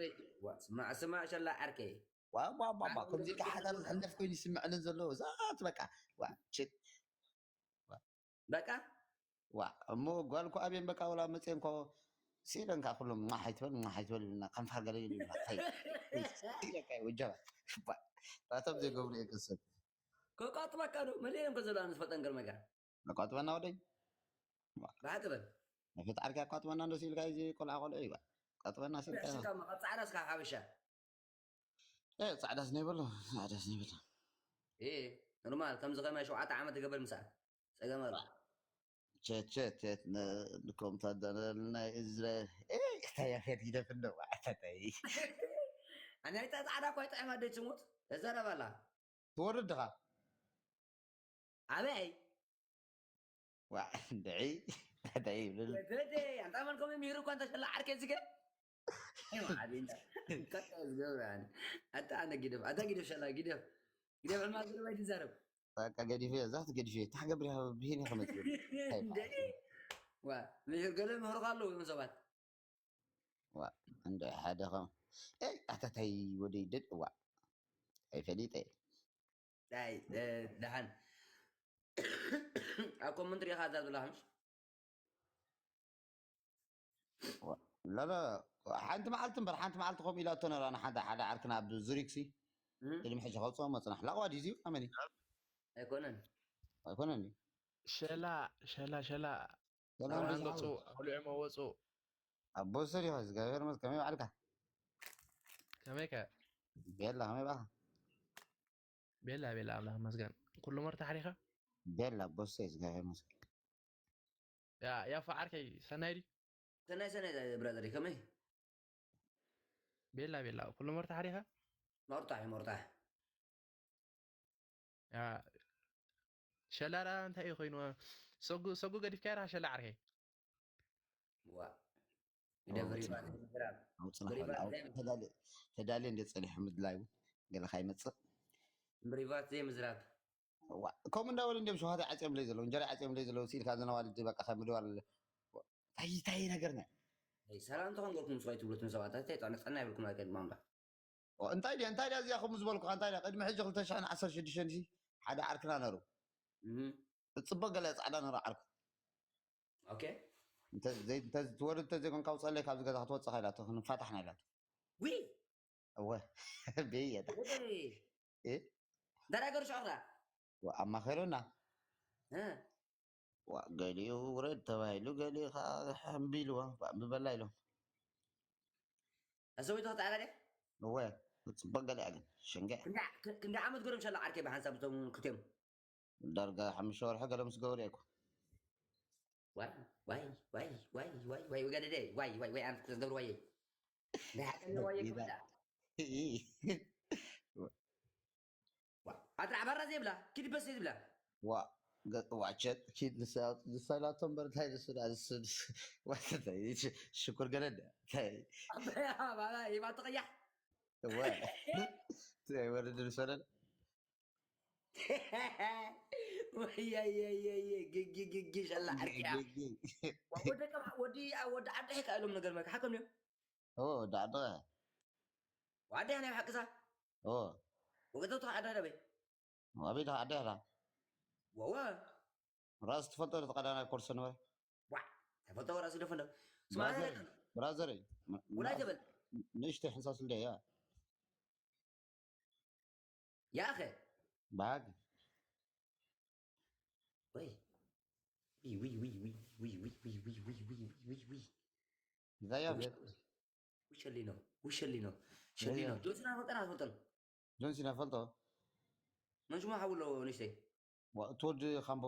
ስማዕ ስማዕ ሸላ ዓርከይ ዋባባባ ከምዚ ኢልካ ሓዳር ዝሕለፍ ኮይኑ ይስምዐንን ዘሎ ዛት በቃ ዋ ችት በቃ ዋ እሞ ጓል እኮ ኣቤን በቃ ወላ መፅአ እንኮ ሲለን ከዓ ኩሎም ማሕ ኣይትበል ማሕ ኣይትበል ይብልና ከንፋር ገለ ይብልና ወጀባ ናቶም ዘይገብሩ የገሰብ ከቋጥበካ ዶ መለየም ከዘሎ ኣንስ ፈጠን ገርመካ ኣቋጥበና ወደይ ብሓቂ በል ፈጣርካ ኣቋጥበና እንዶ ሲልካ እዚ ቆልዓ ቆልዑ እዩ ኣቋጥበና ሲልካ ሽካ ካብ ፃዕዳ እስካ ሓበሻ ፃዕዳስ ናይ በሎ ፃዕዳስ ናይ በሎ ኖርማል ከምዚ ከማይ ሸውዓተ ዓመት ገበል ምሳ ፀገም ኣሎ ቸቸቸት ንኮምታ ዳናልና እዝረ እንታይ ያፈት ይደፍን ነው ኣተተይ ኣነ ኣይጣ ጻዕዳ እኳ ይጥዕማ ደይ ትሙት ተዛረባላ ትወርድ ድኻ ኣበይ ዋ እንደዒ እንታይ ይብል ተደ ኣንታ መን ኮም ሚሩ እኳ እንተሸላ ዓርከ ዝገ ዝገብር ኣንታ ኣነ ጊደፍ ኣታ ጊደፍ ሸላ ጊደፍ ጊደፍ ዕልማ ዝርባይ ትዛረብ በቃ ገዲፈ እዛ ትገዲፈ ታሕገብር ብሄን ከመፅእ ገለ ምህርካ ኣለዉ እዮም ሰባት እንደ ሓደ ከም ኣታታይ ወደይ ደድ እዋ ኣይፈሊጠ ይ ደሓን ኣብ ኮመንት ሪኢኻ እዛ ዝብላ ከምሽ ላላ ሓንቲ መዓልቲ እምበር ሓንቲ መዓልቲ ከምኡ ኢላቶ ነራ ንሓንቲ ሓደ ዓርክና ኣብ ዙሪክሲ ቅድሚ ሕጂ ከውፅኦ መፅናሕ ላቕዋ ድዩ ኣመኒ ኣይኮነን ኣይኮነን ሸላ ሸላ ሸላ ኣውሊዖ መወፁ ኣቦ ሰሪሖ እግዚኣብሔር መስ ከመይ ባዕልካ ከመይ ከ ቤላ ከመይ ባዕልካ ቤላ ቤላ ኣምላኽ መስገን ኩሉ መርታ ሓሪኻ ቤላ ኣቦ ሰይ እግዚኣብሔር መስ ያ ያ ፈዓርከይ ሰናይ ድዩ ሰናይ ሰናይ ብራዘር ከመይ ቤላ ቤላ ኩሉ መርታ ሓሪኻ መርጣሕ መርጣሕ ሸላራ እንታይ እዩ ኮይኑ ሰጉ ሰጉ ገዲፍካ ራ ሸላ ዓርከይ ዋ ግደፍ ሪቫት ምዝራብ ተዳልየ እንደ ፀኒሑ ምድላይ እውን ገለ ካይመፅእ ሪቫት ዘይምዝራብ ከምኡ እንዳበሉ እንዲም ሸውሃት ዓፅዮም ለይ ዘለዉ እንጀራ ዓፅዮም ለይ ዘለዉ ስኢልካ ዘነዋል በቃ ካብ ምድዋል ታይ ታይ ነገር ነ ሰላም ተኸንገልኩም ሰው ትብሉት ንሰባት ታይ ጠና ጠና ይብልኩም ኣይቀድም ኣምላኽ እንታይ ድያ እንታይ ድያ እዚኣ ከምኡ ዝበልኩ እንታይ ድያ ቅድሚ ሕጂ ክልተ ሽሕን ዓሰርተ ሽዱሽተን ሲ ሓደ ዓርክና ነሩ እህ እፅበ ገለ ፃዕዳ ነሩ ዓርኩ ኦኬ እንተ ዘይ- እንተ- ትወርድ እንተዘይኮንካ ውፀለይ ካብዚ ገዛ ክትወፅእ ኢላቶ ክንፋታሕና ኢላቶ ዊ እወ ቤየታ እንታይ ሃገር ሸቕራ ኣማኸሩና እ ዋ ገሊኡ ውረድ ተባሂሉ ገሊኡ ከዓ ሕምቢ ኢልዎ ዋ፣ እምቢ በላ ኢሎም ኣሰዊቱ ክትዓላ ድያ እወ ፅቡቅ ገሊኣ ግን ሽንገ ክንዲ ዓመት ገሮም ሸላ ዓርከይ ብሓንሳብ እቶም ክልቲኦም ዳርጋ ሓሙሽተ ወርሒ ገለ ምስ ገበሩ እኮ ዋይ ዋይ ዋይ ዋይ ዋይ ዋይ ወገደደ ዋይ ዋይ ዋይ ኣንተ ክትገብሩ ዋየ ናይ ሓቀለ ዋየ ክብላ ኣትራ ዓባራ ዘይብላ ኪድ በስ ዘይብላ ዋ ገ- ዋቸት ኪድ ንሳ- ንሳላቶ እምበር እንታይ ንሱ ዳ- ንሱ- ንሱ- ዋተታይ ሽኩር ገለደ እንታይ ይባቶ ቀያሕ እወ ወርድ ንሰለን ወየየየየ ግጊ ግጊ ሸላ ዓርኪያ ወዲ ወዲ ዓዲ ሒካ ኢሎም ነገር መካ ሓከም እዮም ኦ ዳዕደ ወዓዲ ናይ ሓቅሳ ኦ ወገተቱ ዓዲ ደበይ ኣበይ ዳ ዓዲ ዳ ወወ ራስ ትፈልጦ ዶ ተቀዳናይ ኮርሶ ነበረ ዋ ተፈልጦ ራስ ደፈንዶ ስማ ብራዘር ብራዘር ውላይ ተበል ንእሽተይ ሕንሳስ እንደ ያ ያኸ ባግ ወይ ዊ ዊ ዊ ዊ ዊ ዊ ዊ ዊ ዊ ዊ ዊ ዊ ዛያ ቤት ውሸሊ ነው ውሸሊ ነው ሸሊ ነው ጆንስና ፈልጠና ፈልጠን ጆንሲና ፈልጦ መን ሽሙ ሓውሎ ንሽተይ ትወድ ካምቦ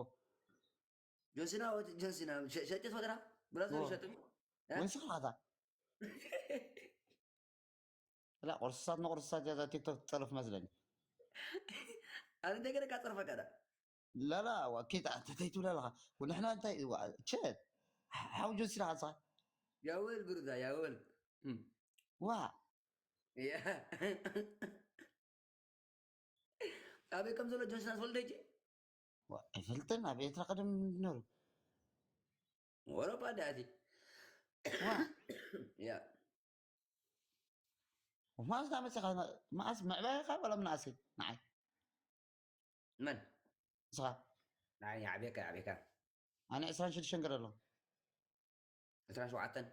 ጆንሲና ጆንሲና ሸጭ ትፈልጠና ብራዘር ሸጥ ወንስኻ ታ ላ ቁርስሳት ንቁርስሳት እያ እዛ ቲክቶክ ትፀርፍ መስለኒ ኣነ እንታይ ገለ ካፀርፈካ ዳ ላላ ዋኪት ተተይ ትብላ ኣለኻ ንሕና እንታይ ቸት ሓው ጆንሲና ሓንሳ ያወል ብሩዛ ያወል ዋ ኣበይ ከም ዘሎ ጆንሲና ትፈልጦ ሕጂ ኣይፈልጥን ኣብ ኤርትራ ቀደም ነሩ ወረባ ዳቲ ያ መዓስ ዳ መፅኻ መዓስ ምዕባይኻ ወላ ምንኣሰይ ንዓይ መን ንስኻ ንዓይ ዓብየካ ዓብየካ ኣነ ዕስራን ሽዱሽተን ገለ ኣለኹ ዕስራን ሸውዓተን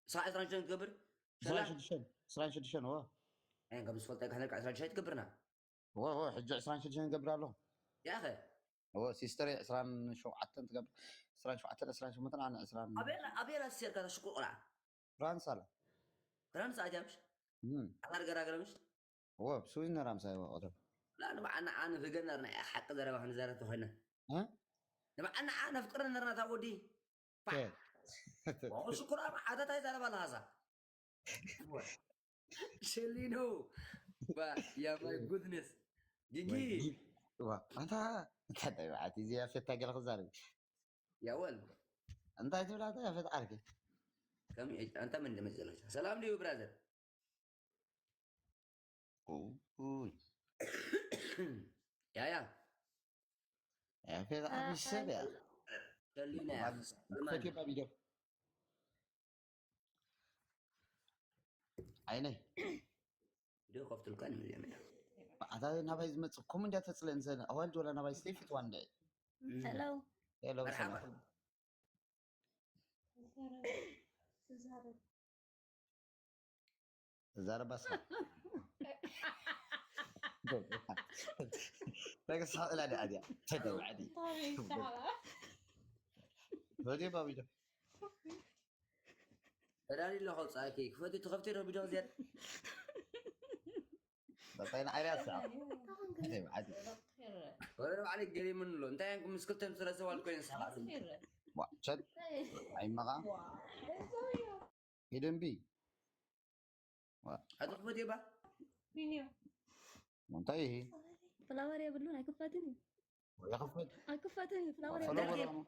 ንስኻ ዕስራን ሽዱሽተን ትገብር ዕስራን ሽዱሽተን ዕስራን ሽዱሽተን እዎ ከም ዝፈልጠ ካሕነልካ ዕስራን ሽዱሽተን ትገብርና እዎ እዎ ሕጂ ዕስራን ሽዱሽተን ገብር ኣለኹ ያኸ እዎ ሲስተር ዕስራን ሸውዓተን ትገብር ዕስራን ሸውዓተን ዕስራን ሸሞንተን ኣነ ዕስራን ኣበየላ ኣበየላ ሲስተርካ ተሽቁ ቆልዓ ፍራንስ ኣላ ፍራንስ ኣትያ ምሽ ኣታር ገራገረ ምሽ እዎ ብስዊዝ ነራ ምሳይ እዎ ቀደም ላ ንባዓና ኣነ ፍገናር ናይ ሓቂ ዘረባ ክንዛረብ ተኾይና ንባዕልና ዓ ነፍቅረ ነርና እታ ወዲ። ፋ። ከ ዋው ሽኩራ ዓተታ ይዛረባ ኣለኻ እዛ። ሸሊኖ። ባ ያ my goodness። ጊጊ። ወይ ጊ- ዋ ኣንታ እንታይ ደይ በዓቲ እዚ ያፌት እንታይ ገለ ክዛረብ ያወል። እንታይ ትብላ እታ ያፌት ዓርኪ ከም ኣንታ ምን ደመጽ ዘለች ሰላም ዲዩ ብራዘር። ኡይ ያያ። ያፌት ዓቢ ሰብ እያ ሸሊና። ፈትዮ ባቢዶ ዓይነይ ዶ ከፍትልካ ንመጀመርያ። ኣታ ናባይ ዝመጽእ ኮም እንዳ ተጽለን ዘን ኣዋልድ ወላ ናባይ ስቴፊት ዋንደ Hello. ሄሎ መርሓባ። ሰላም እዛ ረባሳ ነገ ሳቕ እላ ዲኣ ዲኣ ተደው ዓዲ ወዲ ባቢዶ ተዳሊ ኣለኹ ጻኪ ክፈቲ ትኸፍቲ ዶ ቢዶ ዚያድ። በቃ ኢና ዓይርያ ሳቕ ዓዲ ወረ ባዕለይ ገሪሙን ኣሎ እንታይ ያንኩም ምስ ክልተን ስለ ሰዋል ኮይነ ሰሓት። ዋ ቸድ ኣይመቓ ይደንቢ ኣቶ ክፈቲ ባ እንታይ ይሄ ፍላወር የብሉን ኣይክፈትን እዩ። ይኸፍት ኣይክፈትን እዩ ፍላወር ፈሎ የብሉን። በሎ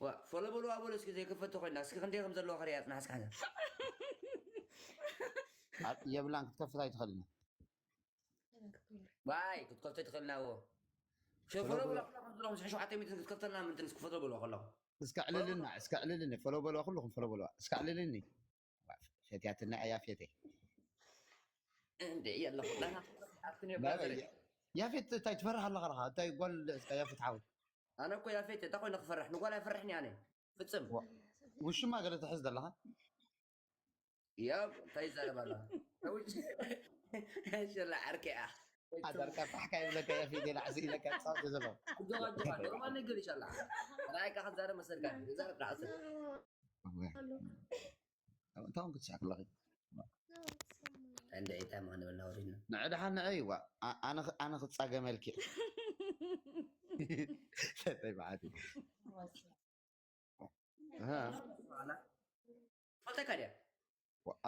ዋ ፎሎ በሎ ኣበሎ እስኪ ዘይከፈተ ኮይና እስኪ ክንደይ ከም ዘለዎ ከሪያ ጽናሕ እስካ። የብላን ክትከፍት ኣይትኽእልን ባይ ክትከፍተ ትኽእልናዎ። ሸፈሎ ብላ ከም ዝለኹም ሽዑ ሸውዓተ ሚእትን ክትከፍተልና ምንትን እስኪ ፈቶ በሎ ከለኹ። እስከ ዕልልና እስከ ዕልልን ፈሎ በልዋ ኩልኹም ፈሎ በልዋ እስከ ዕልልኒ ፈትያትና እያ ፌቴ እንደ የለኹ ያፌት እንታይ ትፈርሕ ኣለኻ ኻ እንታይ ጓል እስካ ያፌት ሓው ኣነ እኮ ያፌት እንታይ ኮይነ ክፈርሕ ንጓል ኣይፈርሕን ኣነ ፍጽም ውሽማ ገለ ትሕዝ ዘለኻ ያብ እንታይ ይዛረብ ኣላ ሸላ ዓርከያ ኣዳርካ ፋሕካ ይብለካ ያፌት ናዕሲ ኢለካ ጻውቲ ዘሎ ጆኻ ጆኻ ኖርማል ነገር ይሻላ ራይካ ክዛረብ መሰልካ ይዛረብ ናዕሲ እንታይ ውን ክትስዕክ ኣለኺ እንደ ኢታ ማን በልና ወሪድና ንዕድሓ ንዐይ ዋ ኣነ ክጻገመልኪ ሰተይ በዓቲ ፈልጠካ ድያ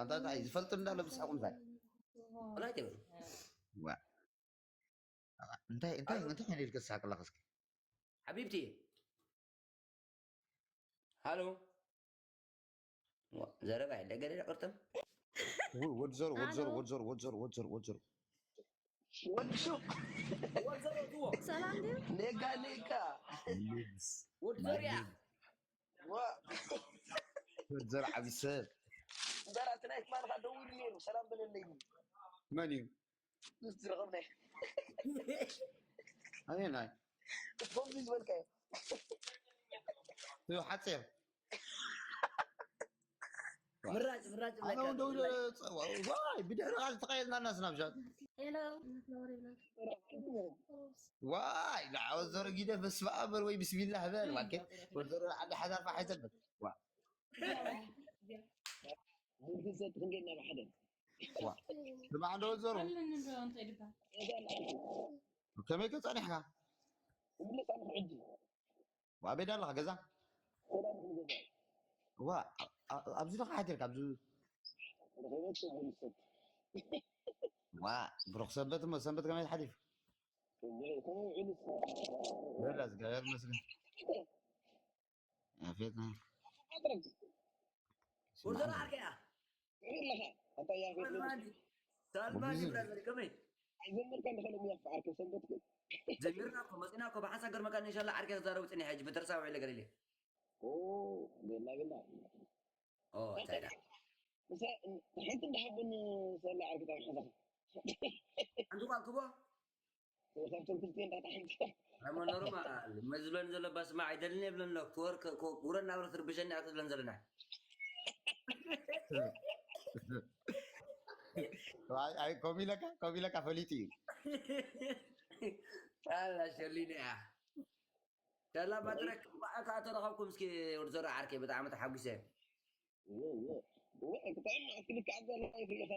ኣንታ እንታይ ዝፈልጥ እንዳለ ብሳቁ እንታይ ወላይ ትብል ዋ እንታይ እንታይ እንታይ ከን ኢልክ ትስሓቅ ኣለካ እስኪ ሓቢብቲ ሃሎ ዘረባ የለ ገለ ቅርጥም ወድ ዘሩ ወድ ዘሩ ወድ ዘሩ ወድ ዘሩ ወድ ዘሩ ወድ ዘሩ ወድ ሱቅ ሰላም ድዩ? ኔጋ ኔጋ ወድ ዘርያ ወድ ዘሩ ዓቢ ሰብ በራ ትናይ ትማልካ ደውሉ ነይሩ ሰላም በለለይ መን እዩ ምስ ዝረኸብናይ ኣበየናይ ከምዚ ዝበልካዮ ሓፂር ምራጭ ምራጭ ኣነ እውን ደው ኢለ ዋይ ብድሕሪ ቃል ተቀየጥናና ስናብሻት ሄሎ ዋይ ንዓ ወዘሮ ጊደ በስመ ኣብ በል ወይ ብስሚላህ በል ዋኬ ወዘሮ ሓደ ሓዛር ፋሓይተበት ብግዘት ክንገና ብሓደ ስማዕ እንዶ ወዘሮ ከመይ ከ ጸኒሕካ ምለስ ኣለኹ ሕጂ ኣበይ ኣለኻ ገዛ ዋ ኣብዚ ዶ ሓዲርካ ኣብዚ ዋ ብሩክ ሰንበት እሞ ሰንበት ከመይ ሓዲሩ ወላ እግዚኣብሔር ይመስገን ያፌት ናይ ወዘሮ ዓርከያ ሳልማኒ ብራዘር ከመይ ኣይዘመርካ እንደኸለ ሚያፍ ዓርከ ሰንበት ግን ጀሚርና እኮ መፂና እኮ ብሓንሳብ ገርመካ ንሻላ ዓርከ ክዛረቡ ፅኒሕ ሕጂ ብደርሳ ውዒለ ገለለ ቤላ ቤላ እንታይ ዳ ሓንቲ እንዳሃቡን ሰላ ዓርከ ታሓዛ ሓንቲ ጓል ክቦ ካብቶም ክልቲኤን ዳታ ሓንቲ ኣሞ ኖርማል መዝብለን ዘሎ ባስማ ኣይደልን የብለን ኣሎ ክወር ውረድ ናብረ ትርብሸኒ ኣብ ትብለን ዘለና ኮሚለካ ኮሚለካ ፈሊጡ እዩ ኣላ ሸሊኒ እያ ሸላ መድረክ ባዕካ ተረኸብኩም እስኪ ወዲ ዘሮ ዓርከይ ብጣዕሚ ተሓጒሰ ክልካ ኣዛ ይፍለኻ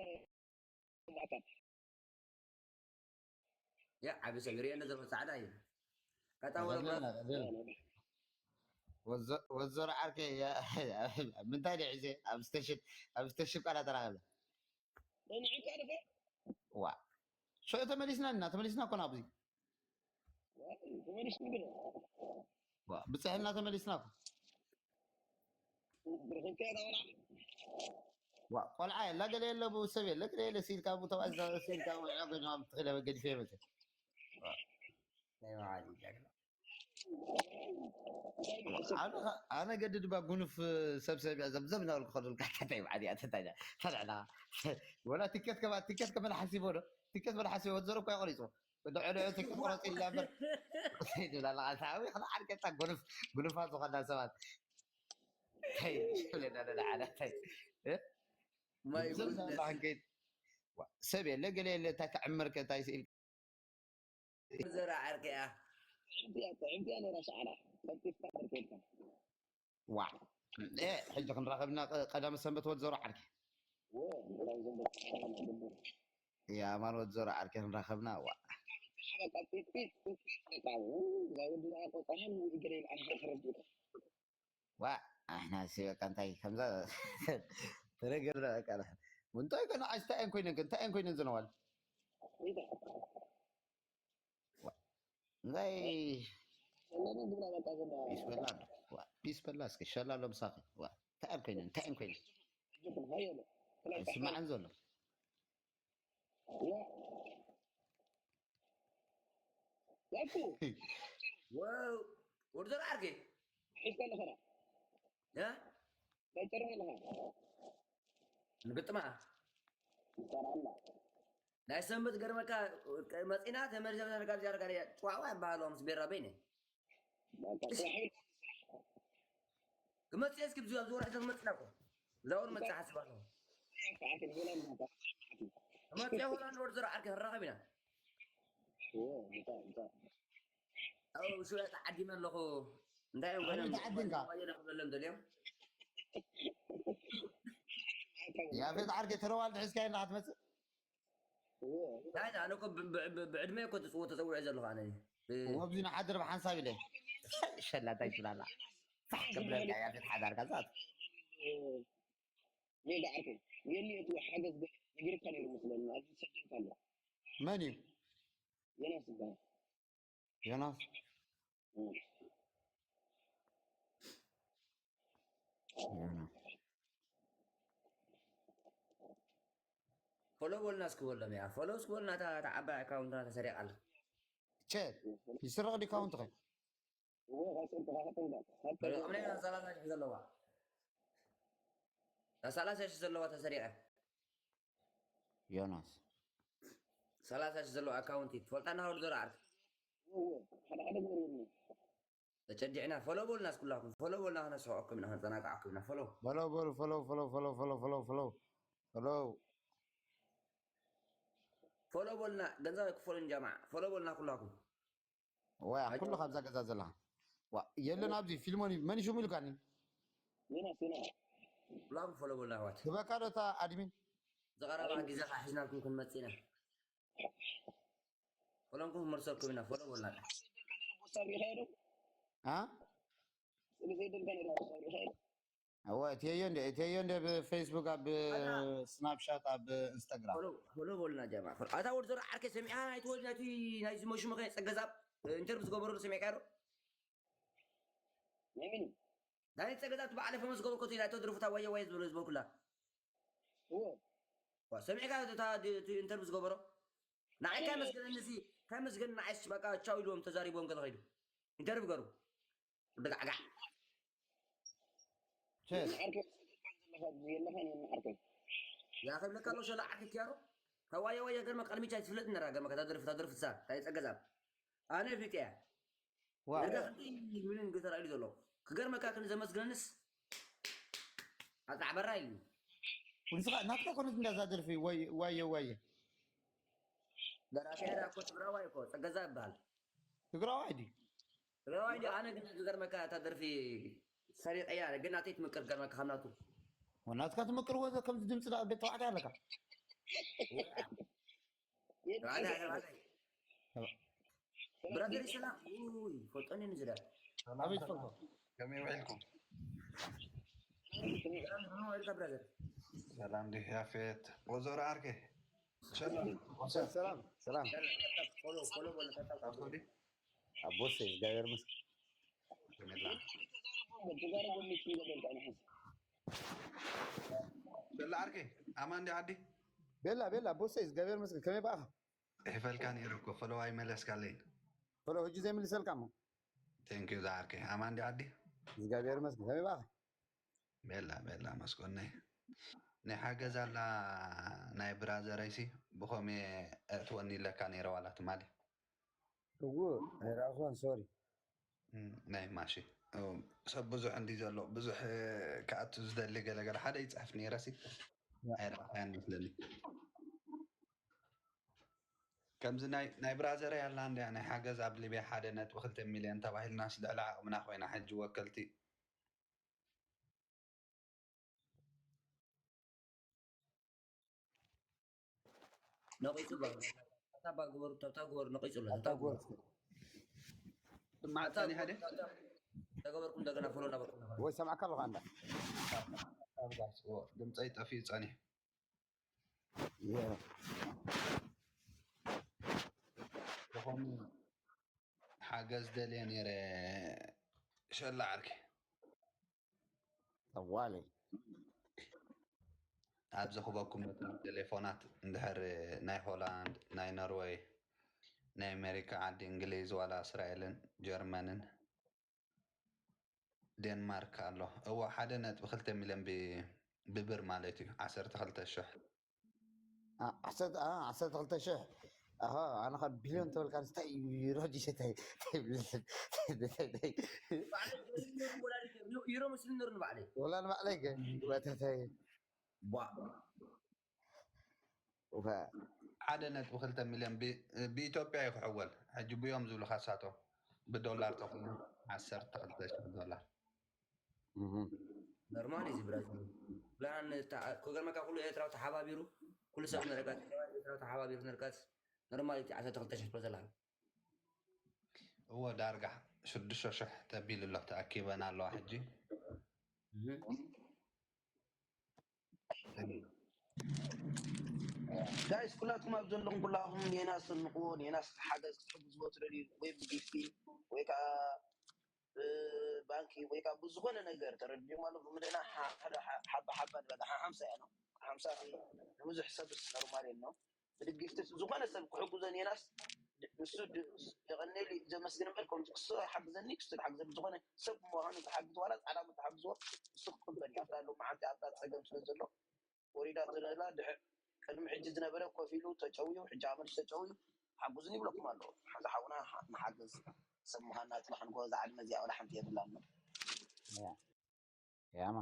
ያ ዓቢ ሰብ ይርእየኒ ዘሎ ጻዕዳ እዩ ቀጣ ወረ ወዘሮ ዓርከ ምንታይ ደ ሒዘ ኣብ ስቴሽን ኣብ ስቴሽን ቃላ ተራኸበ ዋ ሽዑ ተመሊስና እና ተመሊስና ኮና ኣብዚ ብፅሕና ተመሊስና ቆልዓ የላ ገለ የለ ሰብ የለ ገለ የለ ሲልካ ተባዚዛ ሲልካ ገዲፈ መ ኣነ ገድድ ባ ጉኑፍ ሰብሰብ እያ ዘምዘም እናበልኩ ከደልካ እንታይ ባዕዲ እያ ተታኛ ተልዕላ ወላ ትኬት ከማ ትኬት ከመን ሓሲቦ ዶ ትኬት መን ሓሲቦ ወዘሮ እኮ ቆሪጾ ወደ ዕደ ትኬት ቆረጽ ኢላ እምበር ዘይድብላ ኣለካ ታዊ ከነ ዓርከታ ጉኑፍ ጉኑፋት ዝኾና ሰባት ታይ ሽብለና ደዳ ዓዳ ታይ ማይ ዘምዘም እናበልካ ሰብ የለ ገለ የለ እንታይ ክዕምር ከ እንታይ ስኢል ዘራ ዓርከያ ጥዕምቲ እያ ጥዕምቲ እያ ነይራ ሸዓላ ቀልጢፍካ ዓርከካ ዋ ሕጂ ክንራኸብና ቀዳመ ሰንበት ወድ ዘሮ ዓርኪ የኣማን ወድ ዘሮ ዓርኪ ክንራኸብና ዋ ዋ ኣሕና ሲ በቃ እንታይ ከምዛ ተረገረ በቃ እንታይ ከነ እንታይ እየን ኮይነን እንታይ እየን ኮይነን ዝነዋል እንታይ ፒስ በላ ፒስ በላ እስኪ ሸላ ኣሎ ምሳኺ እንታይ እየን ኮይነን እንታይ እየን ኮይነን ስማዕን ዘሎ ወርዶ ዓርኬ ሒዝካ ኣለኸ ዳ እ? ናይ ጨርሚ ኣለኸ ንግጥማ ይጠራላ ናይ ሰንበት ገርመካ መፂና ተመሪሰ ጋብዚ ኣርጋ ጨዋዋ ይበሃሉ ምስ ቤራ በይነ ክመፅእ እስኪ ብዙ ኣብዚ ወርሒ ተመፅና እኮ እዛ ወር መፅእ ሓስብ ኣለኹ ክመፅእ ሆላንድ ወርዶ ዓርኬ ክራኸብ ኢና ኣብኡ ሽዑ ተዓዲመ ኣለኹ እንታይ እዮም ኣበይ ተዓዲምካ? ክብለሎም ደልዮም ያፌት ዓርከ ተረዋል ድሕዝካ ኢና ክትመፅእ ናይ ኣነ እኮ ብ- ብ- ብ- ብዕድመ እኮ ተፅዎ ተፀዊዐ ዘለኹ ኣነ ብ- ወብዚ ንሓድር ብሓንሳብ ኢለ ሸላታይ ትብላላ ፋሕ ከብለልካ ያፌት ሓዳርካ ዛት ሜዳ ዓርከ የኒ እቲ ሓገዝ ገ- ነጊርካ ነይሩ መስለኒ ኣብዚ ሰደልካ ኣሎ መን እዩ ዮናስ ይበሃል ዮናስ ፎሎ በሉና እስኪ በሎም እያ ፎሎ እስኪ በሉና እታ እታ ዓባይ ኣካውንትና ተሰሪቓ ኣላ ቸ ይስረቕ ዲ ካውንትኸ እሞ ናይ ሰላሳ ሺሕ ዘለዋ ናይ ሰላሳ ሺሕ ዘለዋ ተሰሪቐ ዮናስ ሰላሳ ሺሕ ዘለዋ ኣካውንቲ ትፈልጣ እናሃሉ ዘረኣርክ ሓደ ሓደ ነገር የለን ተጨዲዕና ፎሎ በሉና እስኩላኩም ፎሎ በሉና ከነስሕቀኩም ኢና ከነፀናቅዓኩም ኢና ፎሎ ፎሎ በሉ ፎሎ ፎሎ ፎሎ ፎሎ ፎሎ ፎሎ ፎሎ ፎሎ በሉና ገንዘብ ኣይክፈሉን ጃማዓ ፎሎ በሉና ኩላኩም ወያ ኩሉ ካብዛ ገዛ ዘለኻ ዋ የለን ኣብዚ ፊልሞን እዩ መን ሽሙ ኢልካኒ ዮናስ ዮናስ ኩላኩም ፎሎ በሉና ኣሕዋት ህበካ ዶ እታ ኣድሚን ዝቐረባ ግዜ ከዓ ሒዝናልኩም ክንመፅእ ኢና ፎሎንኩም ክመርሰልኩም ኢና ፎሎ በሉና ሳብ ሪኻዮ ዶ አ ስለ ዘይደልካ ነይሩ ሳብ ሪኻዮ ዶ እወ እትየዮ እንደ እትየዮ እንደ ብፌስቡክ ኣብ ስናፕሻት ኣብ ኢንስታግራም ፎሎ በሉና ጃማ ኣታ ወዲ ዘሮ ዓርከ ሰሚዕካ ናይቲ ወዲ ናይቲ ናይቲ መሽሙኸ ፀገዛብ ኢንተርቪ ዝገበረሉ ሰሚዕካ ዶ ናይ መን ናይ ፀገዛብ ትበዓለ ፈመስ ገበርኮ ናይቶ ድርፍታ ወየ ወየ ዝበሉ ዝበልኩላ እዎ ሰሚዕካ እታ ኢንተርቪ ዝገበሮ ንዓይ ከመስገነኒ ሲ ከመስገን ንዓይስ በቃ ቻው ኢልዎም ተዛሪቦም ገለ ከይዱ ኢንተርቪ ገሩ ደጋዕጋዕ ዓርከይ ዘለኻን የመዓርከይ ያ ከብለካ ኣሎ ሸላ ዓርኪ ክያሮ ተዋየ ወየ ገርመ ቀልሚቻ ትፍለጥ ነራ ገርመ ከታደርፍ ታደርፍ ሳ ታይ ፀገዛብ ኣነ ፍልጥ እያ ዋው ነጋ ክንደይ ሚሊዮን ገተራ ኢሉ ዘሎ ክገርመካ ክንዘመስግነንስ ኣጣዕበራ ኢሉ ንስኻ ናትካ ኮነት እንዳዛ ደርፊ ወይ- ዋየ ዋየ ደራሲ ዳ እኮ ትግራዋይ እኮ ፀገዛ ይበሃል ትግራዋይ ድዩ ትግራዋይ እንዲ ኣነ ግን ክገርመካ እታ ደርፊ ሰሪቀያ ግን ናተይ ትምቅር ገርመካ ካብ ናቱ ወናትካ ትምቅርዎ ዘ- ከምዚ ድምፂ ዳ ቤት ተባዕታይ ኣለካ ተባዕታይ ተባዕታይ ብራዘር ሰላም። ውይ፣ ፈልጦኒ ንዝዳ። ሰላም፣ ኣቤት ሰላም። ፈልጦ። ከመይ ውዒልኩም? ሰላም፣ ከመይ ውዒልካ ብራዘር? ሰላም ዲህ ያፌት? ወዘሮ ዓርከይ? ሰላም። ሰላም፣ ሰላም። ፎሎ፣ ፎሎ በሎ፣ ታታ፣ ታታ። ኣቦ ዲህ? ኣቦሰይ፣ እግዚኣብሔር ይመስገን። ከመይ ኣላ? ሰላ ዓርከይ? ኣማን ዲ ዓዲ? ቤላ፣ ቤላ፣ ኣቦሰይ፣ እግዚኣብሔር ይመስገን። ከመይ በኣኻ? ጽሒፈልካ ነይረ እኮ፣ ፈለዋ ኣይመለስካለይን። ፈለዋ ሕጂ ዘይምልሰልካ እሞ። ቴንክ ዩ ዝዓርከይ። ኣማን ዲ ዓዲ? እግዚኣብሔር ይመስገን። ከመይ በኣኻ? ቤላ፣ ቤላ፣ መስኮነይ። ናይ ሓገዝ ኣላ፣ ናይ ብራዘረይሲ፣ ብኸመይ እትወኒ ኢለካ ነይረ ዋላ ትማሊ። እዎ፣ ኣይረኣኹዋን፣ ሶሪ። እም፣ ናይ ማሺ። እም፣ ሰብ ብዙሕ እንድዩ ዘሎ፣ ብዙሕ፣ እ፣ ክኣቱ ዝደሊ ገለ ገለ ሓደ ይጽሕፍ ነይረሲ፣ ያ። ኣይረኣኻያን መስለኒ። ከምዚ ናይ፣ ናይ ብራዘረይ ኣላ እንድያ፣ ናይ ሓገዝ ኣብ ሊብያ ሓደ ነጥቢ ክልተ ሚልዮን ተባሂልናስ ልዕሊ ዓቕምና ኮይና ሕጂ ወከልቲ። ነቒጹ ኣሎ። ታብታብ ግበሩ፣ ታብታብ ግበሩ፣ ነቒጹ ኣሎ። ታብታብ ግበሩ። ስማዕ፣ ታብታብ ጸኒሐ ድየ? ግበሩ፣ ታብታብ ተገበርኩም እንደገና ፎሎ እናበልኩም እናበልኩም። ወይ ሰማዕካ ኣለኹ ኣንዳ። ኣብ ጋስ፣ ኦ፣ ድምጸይ ጠፊኡ ጸኒሑ። የ። ዝኾነ ሓገዝ ደልየ ነይረ ሸላ ዓርኪ። ጠዋሊ። ኣብ ዝኽበኩም መጠን ቴሌፎናት እንድሕር ናይ ሆላንድ፣ ናይ ኖርወይ፣ ናይ ኣሜሪካ ዓዲ እንግሊዝ ዋላ እስራኤልን ጀርመንን ዴንማርክ ኣሎ። እዎ፣ ሓደ ነጥቢ ክልተ ሚልዮን ብ-፣ ብብር ማለት እዩ። ዓሰርተ ክልተ ሽሕ። ዓ-፣ ዓሰርተ፣ ዓ-፣ ዓሰርተ ክልተ ሽሕ። ኣሃ፣ ኣነ ካብ ቢልዮን ተበልካ እንታይ እዩ? ሮጂ ሸታይ፣ እንታይ ይብል? እንታይ፣ እንታይ፣ እንታይ? ባዕለይ ዩሮ መስሊ ነሩ ንባዕለይ። ወላ ንባዕለይ ገ-፣ ወተተይ። ቧ። ኡፈ። ሓደ ነጥቢ ክልተ ሚልዮን ብ-፣ ብኢትዮጵያ እዩ ክሕወል። ሕጂ ብዮም ዝብሉ ካሳቶ ብዶላር ተኾይኑ ዓሰርተ ክልተ ሽሕ ዶላር። እህ። ኖርማል እዩ እዚ ብራዘር። ብርሃን ተዓ-፣ ክገርመካ ኩሉ ኤርትራዊ ተሓባቢሩ፣ ኩሉ ሰብ ነርካት፣ ኤርትራዊ ተሓባቢሩ ነርካት፣ ኖርማል እዩ እቲ ዓሰርተ ክልተ ሽሕ ዶላር። እዎ ዳርጋ ሽዱሽተ ሽሕ ተቢሉ ኣሎ፣ ተኣኪበን ኣለዋ ሕጂ። እህ። ጋይስ፣ ኩላትኩም ኣብ ዘለኹም ኩላኹም ኔናስ ንኽዎ፣ ኔናስ ሓገዝ ክትሕግዝዎ ትደልዩ ወይ ብጊፍቲ ወይ ከዓ ብባንኪ ወይ ከዓ ብዝኾነ ነገር ተረድዩ ማለት ብምድና ሓ-፣ ሓደ ሓ-፣ ሓባ ሓባ ንበላ ሓ-፣ ሓምሳ እያ ነው። ሓምሳ ኺ ንብዙሕ ሰብስ ኖርማል ነው። ብድጊፍቲ ዝኾነ ሰብ ክሕግዞ ኔናስ ንሱ ድ-፣ የቐንየሉ ዘመስግን እምበር ከምዚ ክሱ ኣይሓግዘኒ ክሱ ዝሓግዘኒ ዝኾነ ሰብ ምዃኑ ዝሓግዝ ዋላ ጻዕዳ እውን ዝሓግዝዎ ንሱ ክቕበል እዩ። ኣብታ ሎሚ ሓንቲ ኣብታ ጸገም ስለ ዘሎ ወሪዳ ትረላ ድሕር ቅድሚ ሕጂ ዝነበረ ኮፍ ኢሉ ተጨውዩ፣ ሕጂ ኣመልሽ ተጨውዩ፣ ሓጉዝኒ ይብለኩም ኣለዉ። ሓዚ ሓውና ንሓግዝ፣ ሰብ ምዃንና ጥራሕ ንጎ፣ እዛ ዓድመ እዚኣ ወላ ሓንቲ የብላን። ያ። ያማ።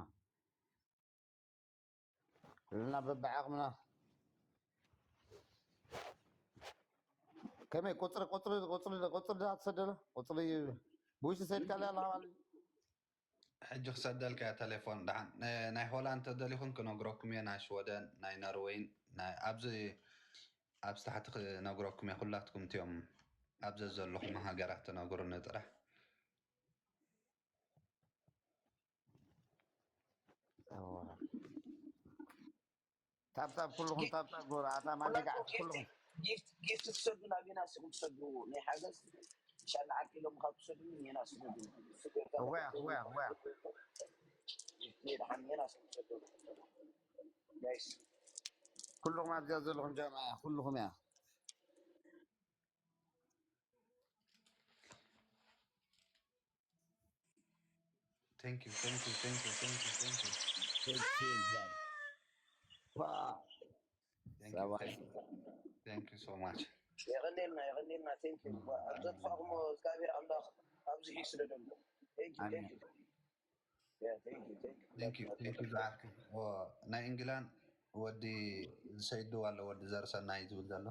ኩልና በብዓቕምና። ከመይ ቁጽሪ፣ ቁጽሪ፣ ቁጽሪ፣ ቁጽሪ ድኣ ትሰደሎ? ቁጽሪ ብውሽጢ ሰድካለይ ኣለኻ ማለት እዩ? ሕጂ ክሰደልካ እያ ቴሌፎን። ደሓን፣ ነ-፣ ናይ ሆላንድ ተደሊኹም ክነግረኩም እየ፣ ናይ ሽወደን፣ ናይ ኖርወይን፣ ናይ ኣብዚ፣ ኣብዚ ታሕቲ ክነግረኩም እየ። ኩላትኩም እትዮም ኣብ ዘዘለኹም ሃገራት ተነግሩኒ ጥራሕ። እዋ። ታብታብ ኩልኹም፣ ጊፍት፣ ታብታብ ግበሩ። ኣታ ማንዴጋ ኩላትኩም ዓርኪ ጊፍት፣ ኩልኹም። ጊፍት፣ ጊፍት ትሰዱ ናበይና እስኹም ትሰዱ? ናይ ሓገዝ ሻላ ዓርኪ ኢሎም ካብ ትሰዱ ሜና ስደዱ። እወ፣ እወ፣ እወ። ሜና ስደዱ። ጋይስ። ኩልኹም ኣብዚኣ ዘለኹም ጀማዓ፣ ኩልኹም እያ። Thank you, thank you, thank you, thank you, thank you. Thank you, brother. Wow. Thank you, ሰብኣይ። Thank you, thank you so much. የቐኔልና፣ የቐኔልና፣ thank you። ኣብ ዘጥፋእኩሞ እግዚኣብሔር ኣምላኽ ኣብዚሑ ይስደደልኩም። Thank you, thank you. Yeah, thank you, thank you. Thank you, thank you ዝዓርከይ። ኦ፣ ናይ እንግላንድ ወዲ ዝሰይዱ ኣሎ፣ ወዲ ዘርሰናይ ዝብል ዘሎ።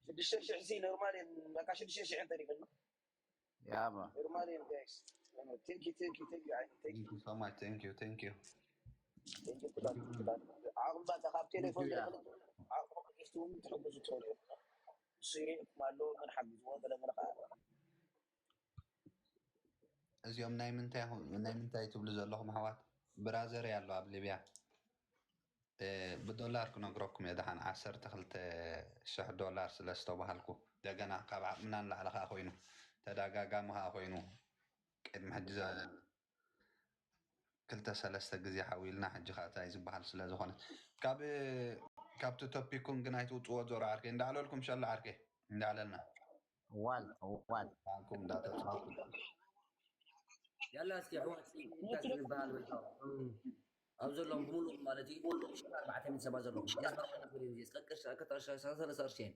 ሽዱሽተ ሽሕ ሲ ኖርማል እየን፣ በቃ ሽዱሽተ ሽሕ እንተሪፈና። ያባ። ኖርማል እየን ጋይስ። Thank you, thank you, thank you, ዓይኒ፣ thank you. Thank you so much, thank you, thank you. Thank you ኩላትኩም፣ ኩላትኩም። ዓቕሚ ባታ ካብ ቴሌፎን Thank you, yeah. ዘይፈልጥ ዓቕሚ ክፍትውን ትሕግዙ ትኽእሉ እዮም። ስኢኖም ኣለዉ፣ መን ሓጊዝዎ ገለ ገለ ከኣ። እዚኦም ናይ ምንታይ ኹ- ናይ ምንታይ ትብሉ ዘለኹም ኣሕዋት? ብራዘር ኣሎ ኣብ ሊብያ። እ፣ ብዶላር ክነግረኩም እየ። ደሓን ዓሰርተ ክልተ ሽሕ ዶላር ስለ ዝተባሃልኩ፣ እንደገና ካብ ዓቕምና ንላዕሊ ከዓ ኮይኑ፣ ተደጋጋሚ ከዓ ኮይኑ፣ ቅድሚ ሕጂ ዘ- ክልተ ሰለስተ ግዜ ሓዊልና፣ ሕጂ ከዓ እንታይ ዝበሃል ስለ ዝኾነ፣ ካብ ካብቲ ቶፒኩም ግን ኣይትውፅዎ። ዞሮ ዓርከይ እንዳዕለልኩም፣ ሸላ ዓርከይ እንዳዕለልና ዋል ዋል ባንኩም እንዳተፃወቱ ያላ እስኪ ኣሕዋት ሲ ዝበሃል ወይ ከዓ ኣብ ዘለዎም ብምሉእ ማለት እዩ ኣርባዕተ ሚእቲ ሰባት ዘለኹም ዲያስፖራ ሰለስተ ቅርሺ ሰለስተ ቅርሺ እየን።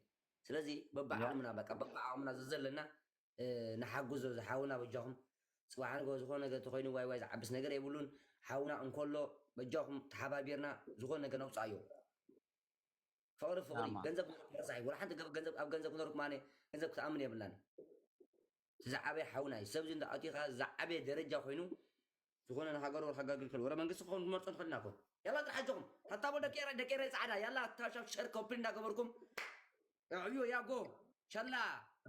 ስለዚ በብዓቕምና በቃ በብዓቕምና ዘዘለና እ፣ ንሓግዞ ዝሓውና በጃኹም። ፅባሕ ንግሆ ዝኾነ ነገር ተኾይኑ ዋይ ዋይ ዝዓብስ ነገር የብሉን። ሓውና እንከሎ በጃኹም ተሓባቢርና ዝኾነ ነገር ነውፃዮ። ፍቕሪ ፍቕሪ ኣማ ገንዘብ ክነርኩም ረሳሕ እዩ። ወላ ሓንቲ ገብ- ገንዘብ ኣብ ገንዘብ ክነርኩም ኣነ ገንዘብ ክትኣምን የብላን። እቲ ዝዓበየ ሓውና እዩ። ሰብዚ እንዳ ኣቲኻ ዝዓበየ ደረጃ ኮይኑ ዝኾነ ንሃገሩ ከጋግል ከሎ ወረ መንግስቲ ክኸውን ክመርፆ ንኽእል ኢና ኮ ያላ ጥራሕ ኣጆኹም። ታታቦ ደቂ ኤረይ ደቂ ኤረይ ፃዕዳ ያላ ታሻብ ሸር ኮፕሊ እንዳገበርኩም ዕብዮ ያጎ ሸላ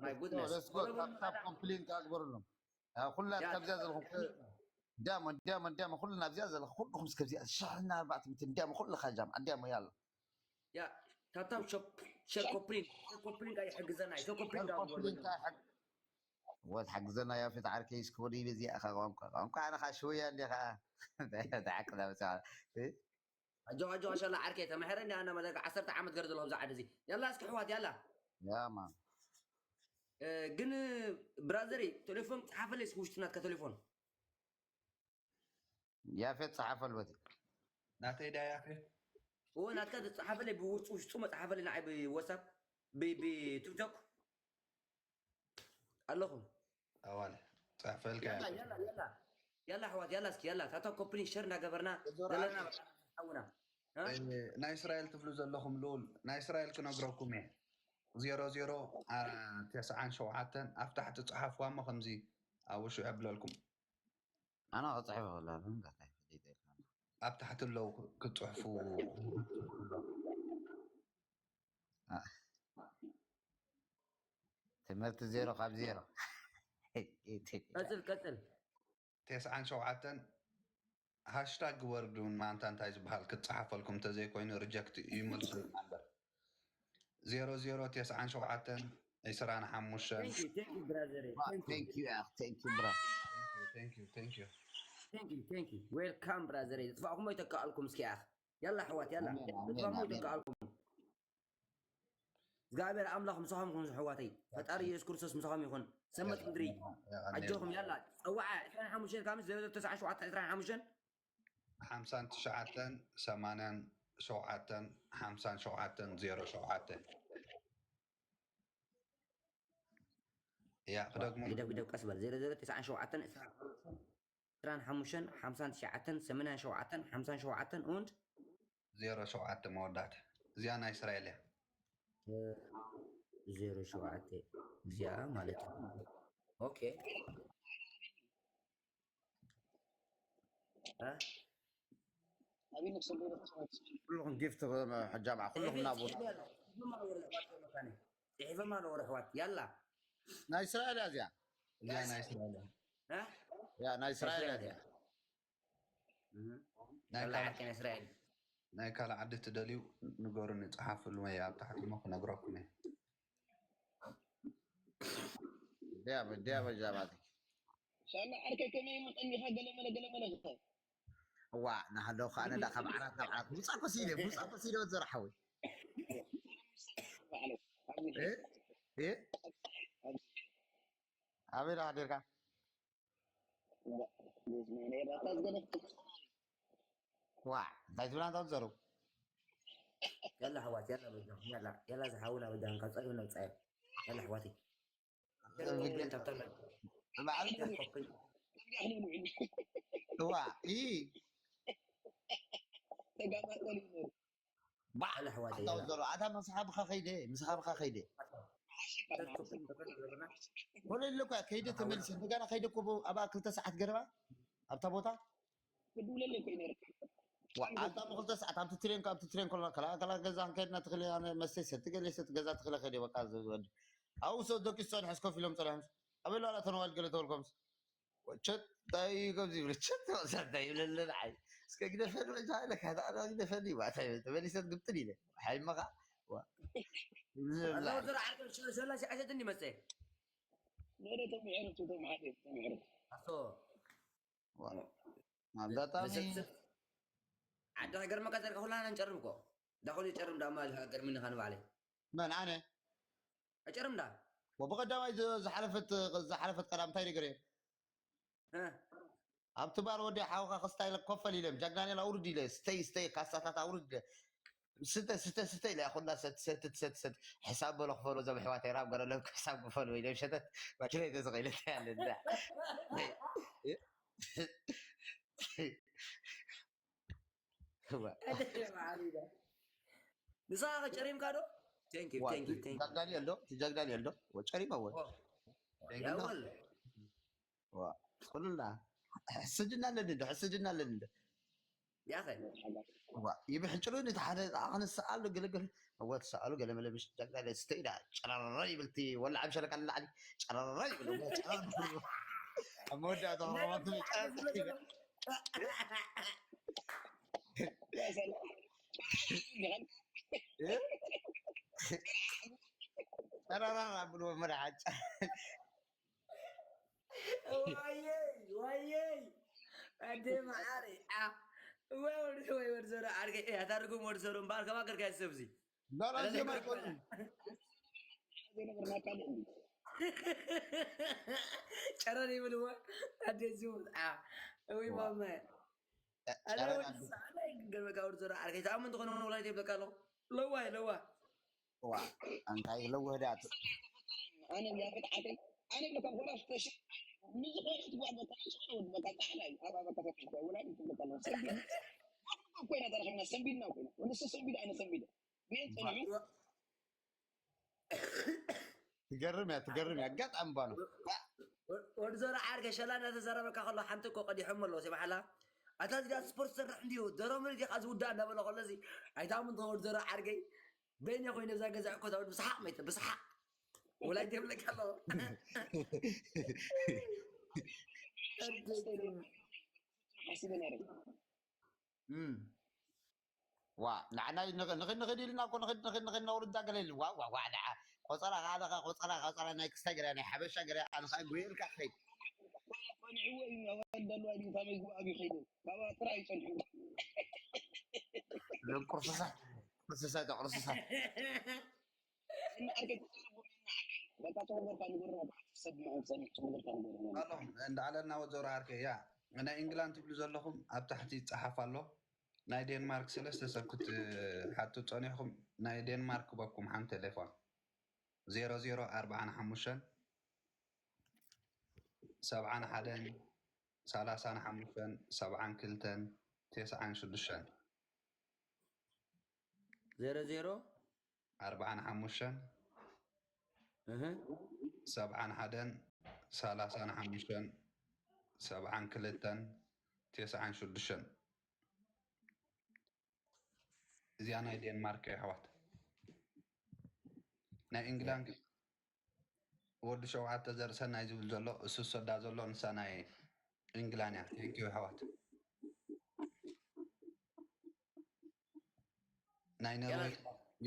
my goodness ታፕታፕ ኮምፕሊን ከግበሩሎም ኩላ ያ ካብዚኣ ዘለኹም ዳሞ ዳሞ ዳሞ ኩልና ኣብዚኣ ዘለኹ ኩልኹም እስከ ኣብዚኣ ሸሕና ኣርባዕተ ሚእቲ ዳሞ ኩልኻ ጃም ኣዳሞ ያላ ያ ታታብ ሸር ኮፕሊን ኮፕሊን ጋር ይሕግዘና ሸር ኮፕሊን ጋር ኮምፕሊን ወት ሓግዘና ያፌት ዓርከይ እስከ ወደ ይበዚ ኣኻ ቋንቋ ቋንቋ ኣነ ኻ ሽወያ እንደ ኻ ተዓቅዳ በዛ ኣጆ ኣጆ ሸላ ዓርከይ ተምሕረኒ ኣና መለካ ዓሰርተ ዓመት ገር ዘለኹ ብዛ ዓዲ እዚ ያላ እስኪ ኣሕዋት ያላ ያማ እ፣ ግን ብራዘሪ ቴሌፎን ጸሓፈለይ እስኪ ውሽጢ ናትካ ቴሌፎን ያፌት ጸሓፈል በቲ ናተይ ዳ ያፌት እዎ ናትካ ጸሓፈለይ ብውሽጡ ውሽጡ መጽሓፈለይ ንዓይ ብዋትሳፕ ብ- ብቲክቶክ ኣለኹ ኣዋለ ጸሕፈልካ ያላ ያላ ያላ ያላ ኣሕዋት ያላ እስኪ ያላ ታታ ኮፕሊን ሸር እናገበርና ዘለና ሓውና እ? ናይ እስራኤል ትብሉ ዘለኹም ልኡል ናይ እስራኤል ክነግረኩም እየ ዜሮ ዜሮ አ- ተስዓን ሸውዓተን ኣብ ታሕቲ ጸሓፍዋ እሞ ከምዚ ኣብ ውሽዑ የብለልኩም ኣነ ክጽሕፍ ይኽእል ኣብ ታሕቲ ኣለዉ ክትጽሕፉ ትምህርቲ ዜሮ ካብ ዜሮ ቀጽል ቀጽል ተስዓን ሸውዓተን ሃሽታግ ወርድ እውን ማንታ እንታይ ዝበሃል ክትፀሓፈልኩም እንተዘይኮይኑ ሪጀክት ይመልሱ እምበር ዜሮ ዜሮ ተስዓን ሸውዓተን ዕስራን ሓሙሽተን Thank you, thank you, brother. Thank you, thank you ኣኽ thank you bro thank you thank you thank you, thank you. Welcome, brother. ዝጥፋእኩም ይተካኣልኩም እስኪ ኣኽ ያላ ኣሕዋት ያላ ኣሜን፣ ኣሜን፣ ዝጥፋእኩም ኣሜን። ይተካኣልኩም እግዚኣብሔር ኣምላኽ ምሳኹም ይኹን ኣሕዋተይ ፈጣሪ ኢየሱስ ክርስቶስ ምሳኹም ይኹን ሰመት ምድሪ ኣጆኹም ያላ ፀዋዓ ዕስራን ሓሙሽተን ካብ ምስ ዘበለ ተስዓ ሸውዓተ ዕስራን ሓሙሽተን ሓምሳን ትሽዓተን ሰማንያን ሸውዓተን ሓምሳን ሸውዓተን ዜሮ ሸውዓተ እያ ክደግሞ ግደብ ግደብ ቀስ በል ዜሮ ዜሮ ተስዓን ሸውዓተን ዕስራን ሓሙሽተን ሓምሳን ትሽዓተን ሰማንያን ሸውዓተን ሓምሳን ሸውዓተን und ዜሮ ሸውዓተ መወዳእታ እዚኣ ናይ እስራኤል እያ ዜሮ ሸውዓተ እዚኣ ማለት እዩ okay ኩልኹም ጊፍት ጃምዓ ኩልኹም ናቡ ፅሒፈማ ኣለዎ ኣሕዋት ያላ ናይ እስራኤል እያ እዚኣ እዚኣ ናይ እስራኤል እያ እ? ያ ናይ እስራኤል እያ እዚኣ እህ። ናይ ያላ ካልእ- ዓርከይ ናይ እስራኤል ናይ ካልእ ዓዲ ትደልዩ ንገሩኒ ፀሓፍሉ ወይ ኣብ ታሕቲ እሞ ክነግረኩም እየ ዲያ ዲያ በጃማት ሻላ ዓርከይ ከመይ ይምቀኒኻ ገለመለ ገለመለ ዋ ናሃለኹ ኣነ ዳ ካብ ዓራት ናብ ዓራት ሙፃ ኮሲለ ሙፃ ኮሲለ ወዘር ሓወይ ባዕሉ እ? እ? ኣበይ ዳ ሓዲርካ ዋ እንታይ ትብላ እንታይ ትዘሩ ያላ ኣሕዋት ያላ በጃኹም ያላ ያላ ዝሓውና በጃኹም ካብ ፀግቢ ነውፃዮ ያላ ኣሕዋተይ እዋ ኢ ባዕ ያላ ኣሕዋተይ ኣታው ያላ ዘሩ ኣታ ምሳኻ ብኻ ከይደ ምሳኻ ብኻ ከይደ ኮለለ እኳ ከይደ ተመልሰ እንደገና ከይደ እኮ ኣብኣ ክልተ ሰዓት ገረባ ኣብታ ቦታ ክድውለለይ ኮይኑ ነይረ ዋ፣ ኣንታ ብክልተ ሰዓት ኣብቲ ትሬን፣ ኣብቲ ትሬን ከሎ ከላ፣ ከላ ገዛ ከይድና ትኽሊ፣ ኣነ መስተይ ሰቲ፣ ገለ ሰቲ ገዛ ትኽሊ ከይደ፣ በቃ፣ ዝወዲ። ኣብኡ ሰው ደቂሱ ጸኒሐስ ኮፍ ኢሎም ጸኒሖም። ኣበይ ኣለዋ እተን ዋልድ ገለ ተበልኮምስ? ቸት፣ እንታይ እዩ ከምዚ ይብል? ቸት፣ እንታይ ይብለለን? ኣይ፣ እስከ ግደፈኒ፣ እንታይ ኢለ፣ ካታ፣ ግደፈኒ፣ ዋ፣ እንታይ ይብል? ተመሊሰት ግብጥል ኢለ። ሓይመኻ፣ ዋ። ዝብላ። ኣቶ ወዲ ዘርዓ ዓርከይ፣ ሸ-፣ ሸላ ሺሕ ኣይሰጥን ይመስል። ኖረ፣ ቶም ይዕረፉ፣ ቶም ሓደ፣ ቶም ይዕረፉ። ኣቶ። ዋ። ኣጋጣሚ። መሰብሰብ። ዓዲ ሃገር መቃ ዘርካ ኩላና ንጨርም እኮ። ዳኹል ይጨርም ዳማ ሃገር ምን ኻን ባዕለይ። መን፣ ኣነ? ኣይጨርም ዳ። ወብቐዳማይ ዝ-፣ ዝሓለፈት፣ ዝሓለፈት ቀዳም እንታይ ነገር እየ? እ። ኣብቲ ባር ወዲ ሓውኻ ክስታይ ኢለ ኮፈል ኢለ፣ ጃግዳኔል ኣውርድ ኢለ፣ ስተይ፣ ስተይ፣ ካሳታት ኣውርድ ኢለ። ስተ፣ ስተ፣ ስተ ኢለ፣ ኩላ ሰት፣ ሰት፣ ሰት፣ ሰት። ሕሳብ በሎ ክፈሎ፣ ዘም ኣሕዋተይ ራብ ገረሎም፣ ሕሳብ ክፈሎ ኢለ፣ ሸተት፣ ማኪና ተዘቐይለ፣ እንታይ ኣለ፣ እንዳ። ዋ። ንስኻ ከ ጨሪምካ ዶ? Thank you, ዋ፣ thank you, thank you። ጃግዳኔል ዶ? ጃግዳኔል ዶ? ወ-፣ ጨሪመ ወ-፣ ኦ፣ thank you። ያወል። ዋ፣ ጽሉላ። ሕስድና ኣለኒ ዶ? ሕስድና ኣለኒ ዶ? ያኸ። ዋ፣ ይብሕጭሉ፣ ነቲ ሓደ ኣኽንስኣሉ፣ ገለገለ፣ እወ፣ ትስኣሉ፣ ገለ መለ፣ ምሽ ጃግዳኔል ስተ ኢዳ፣ ጨረረ ይብል፣ እቲ ወላ ዓብ ሸለቃ ንላዕሊ፣ ጨረረ ይብል፣ እወ፣ ጨረረ። ኣብ መወዳእታ ናይ ክረማቱ ጨረረ ይብል። እ? ጨረራ ብሎ መርሓ ጨ-፣ ዋየይ፣ ዋየይ። ኣደ መዓረይ። ዓ-፣ ወይ ወዲ፣ ወይ ወዲ ዘሮ ዓርከይ። እያ ታርጉም ወዲ ዘሮ እምበኣር ከማ ገርካ ይሰብዚ። ኖ፣ ኖ፣ ኣረ እዚኦም ዘይኮነ። ኣይኮኑን። ጨረር ይብልዎ። ኣደ ዝሙት። ዓ-፣ ወይ ዋ። ማመ። ጨ-፣ ኣረ ጨረር ወዲ ኣደ። ሰዓዳ ይግገር በቃ ወዲ ዘሮ ዓርከይ። ተኣምን ትኾነ ወላዲት ይብለካ ኣለኹ። ለዋይ፣ ለዋ። ዋ፣ እንታይ ለውህ ዳት። ኣነ ያፈት ዓተይ፣ ኣነ ብለካ ወላ ሽተሽ፣ ንዝኾነ ትጓ በቃ፣ ንዝኾነ ወዲ በቃ፣ ጣዕና እዩ። ኣብ ኣባካ ፈትሽ ጓ፣ ወላ ይትበቃ ነው። ሰንቢድ፣ ኮይና ተረኸብና፣ ሰንቢድና ኮይና። ወንሱ ሰንቢድ፣ ኣነ ሰንቢድ። ሜን ጸኒሑ። ትገርም እያ፣ ትገርም እያ። ኣጋጣሚ ባኖ። ወ-፣ ወዲ ዘሮ ዓርከይ ሸላ እናተዛረበካ ከሎ ሓንቲ እኮ ቀዲሖም ኣለዎ፣ ሲባሓላ። ኣታ እዚኣ ስፖርት ትሰርሕ እንድዩ፣ ዘሮ ምርድ ኢኻ ዝውዳእ እናበለ ከሎ እዚ፣ ኣይታምን ትኾን ወዲ ዘሮ ዓርከይ። በይነ ኮይነ እዛ ገዛ እኮ ታውድ ብስሓቅ መይተ፣ ብስሓቅ። ወላይ ደብለካ ኣለዎ። ሓሲበ ነይረ። እም። ዋ፣ ንዓና ንኽ-፣ ንኽ-፣ ንኽድ ኢልና እኮ ንኽድ፣ ንኽድ፣ ንኽድ ነውርዳ ገለ ኢሉ። ዋ፣ ዋ፣ ዋ፣ ንዓ ቆጸራ፣ ካልኻ ቆጸራ፣ ቆጸራ ናይ ክስታይ ገለ፣ ናይ ሓበሻ ገለ፣ ኣነ ኸኣ ጉየልካ ኸይድ። ቆንዕዎ እዩ፣ ኣዋልድ ኣለዋ ድዩ፣ ካብ መግቢ ኣብዩ ኸይዱ። ካባኣ ጥራይ ይጸንሑ። እዞም ቁርሱሳት፣ ቁርሱሳት፣ ቁርሱሳት። እና ዓርከይ ተዛረቦም እና ዓርከይ። በቃ ተወርወርካ ንገሮም፣ በቃ ሰብ ማዕረግ ጸኒሕ ተወርወርካ ንገሮም። ኣሎ፣ እንዳዕለልና ወዲ ዘሮ ዓርከይ፣ ያ። ናይ ኢንግላንድ ትብሉ ዘለኹም ኣብ ታሕቲ ይጸሓፍ ኣሎ። ናይ ዴንማርክ ሰለስተ ሰብ ክትሓቱ ጸኒሕኩም፣ ናይ ዴንማርክ ክበኩም ሓንቲ ቴሌፎን። ዜሮ ዜሮ ኣርብዓን ሓሙሽተን፣ ሰብዓን ሓደን፣ ሰላሳን ሓሙሽተን፣ ሰብዓን ክልተን፣ ተስዓን ሽዱሽተን። ዜሮ ዜሮ? ኣርብዓን ሓሙሽተን፣ እህ። ሰብዓን ሓደን፣ ሰላሳን ሓሙሽተን፣ ሰብዓን ክልተን፣ ተስዓን ሽዱሽተን። እዚኣ ናይ ዴንማርክ ኣሕዋት። ናይ ኢንግላንድ ወዲ ሸውዓተ ዘርእሰናይ ዝብል ዘሎ፣ እሱ ዝሰዳ ዘሎ ንሳ ናይ ኢንግላንድ እያ። Thank you ኣሕዋት። ናይ ኖርወይ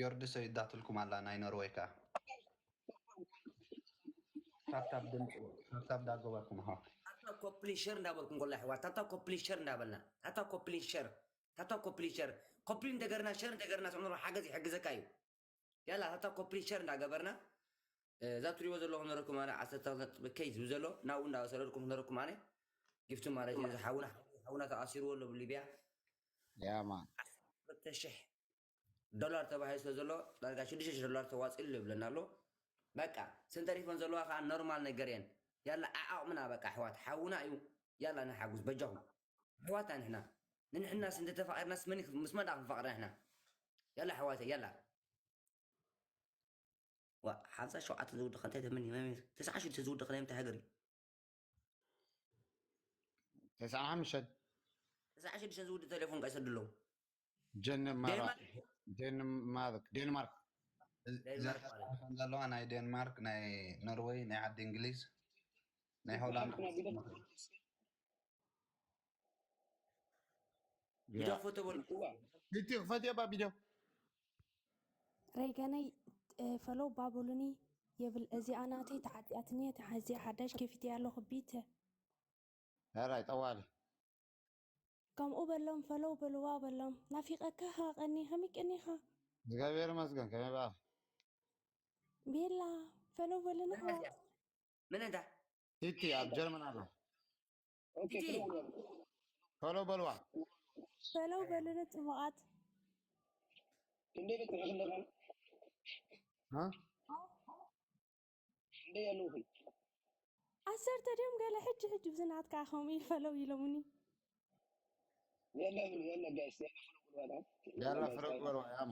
ዮርዲ ሰይዳትልኩም ኣላ፣ ናይ ኖርወይ ከኣ። ታብታብ ድምፂ፣ ታብታብ ዳገበርኩም ኣሕዋት። ታታ ኮፕሊን ሸር እንዳበልኩም ኮላ ኣሕዋት፣ ታታ ኮፕሊን ሸር እንዳበልና፣ ታታ ኮፕሊን ሸር፣ ታታ ኮፕሊን ሸር፣ ኮፕሊን እንደገርና ሸር እንደገርና ስምሮ ሓገዝ ይሕግዘካ እዩ። ያላ ታታ ኮፕሊን ሸር እንዳገበርና፣ እ፣ እዛ ትሪእዎ ዘለኹም ነረኩም ኣነ ዓሰርተ ክልተ ነጥቢ ከይ ዝብል ዘሎ ናብኡ እንዳወሰደልኩም ነረኩም ኣነ ጊፍቲ ማለት እዩ። ሓውና፣ ሓውና ተኣሲርዎ ኣሎ ብሊብያ። ያማ። ክልተ ሽሕ ዶላር ተባሂሉ ስለ ዘሎ ዳርጋ ሽዱሽተ ሽሕ ዶላር ተዋፂሉ ይብለና ኣሎ። በቃ፣ ሰንተሪፈን ዘለዋ ከዓ ኖርማል ነገር እየን። ያላ ዓዓቕምና በቃ ኣሕዋት፣ ሓውና እዩ። ያላ ንሓጉስ በጃኹም። ኣሕዋት ንሕና። ንንሕናስ እንተተፋቒርናስ መን ይኽ-፣ ምስ መን ደኣ ክንፋቕር ንሕና? ያላ ኣሕዋተይ፣ ያላ። ዋ፣ ሓምሳ ሸውዓተ ዝውድቕ እንታይ ተመኒ-፣ መን-፣ ተስዓ ሽዱሽተ ዝውድቕ ናይ ምንታይ ሃገር እዩ? ተስዓን ሓሙሽተን። ተስዓ ሽዱሽተ ዝውድእ ቴሌፎን ከይሰዱ ኣለዉ። ጀንማራ ዴንማርክ ዴንማርክ ዴንማርክ ዴንማርክ ማለት እዩ። ከም ዘለዋ ናይ ዴንማርክ፣ ናይ ኖርወይ፣ ናይ ዓዲ እንግሊዝ፣ ናይ ሆላንድ። ቪድዮ ክፈቶ በሉ። ቢቲ ክፈትዮ ባ ቢዶ ረይገነይ ፈለው ባበሉኒ የብል። እዚኣ ናተይ ተዓጢኣትኒ እያ። ተሓዚኣ ሓዳሽ ከፊተያ ኣለኹ ቢተ። ራይ ጠዋሊ ከምኡ በሎም ፈለው በልዋ በሎም። ናፊቐካ ኢኻ ቀኒ ከመይ ቀኒኻ? እግዚኣብሔር ይመስገን። ከመይ በኣ ቤላ ፈለው በሉኒ ኣሕዋት። ምን እንዳ ቲቲ ኣብ ጀርመን ኣላ። ቲቲ ፈለው በልዋ ፈለው በሉኒ ጽቡቓት። ክንደይ በፅሒ ኣለኻ? እ? ክንደይ ኣለውኺ? ዓሰርተ ድዮም ገለ ሕጂ ሕጂ ብዝናትካ ከምኡ ይፈለው ኢሎምኒ። የለ የለ ጋይስ የለ ፍለቁልዋላ ያላ ፍረቅ በልዋ ያማ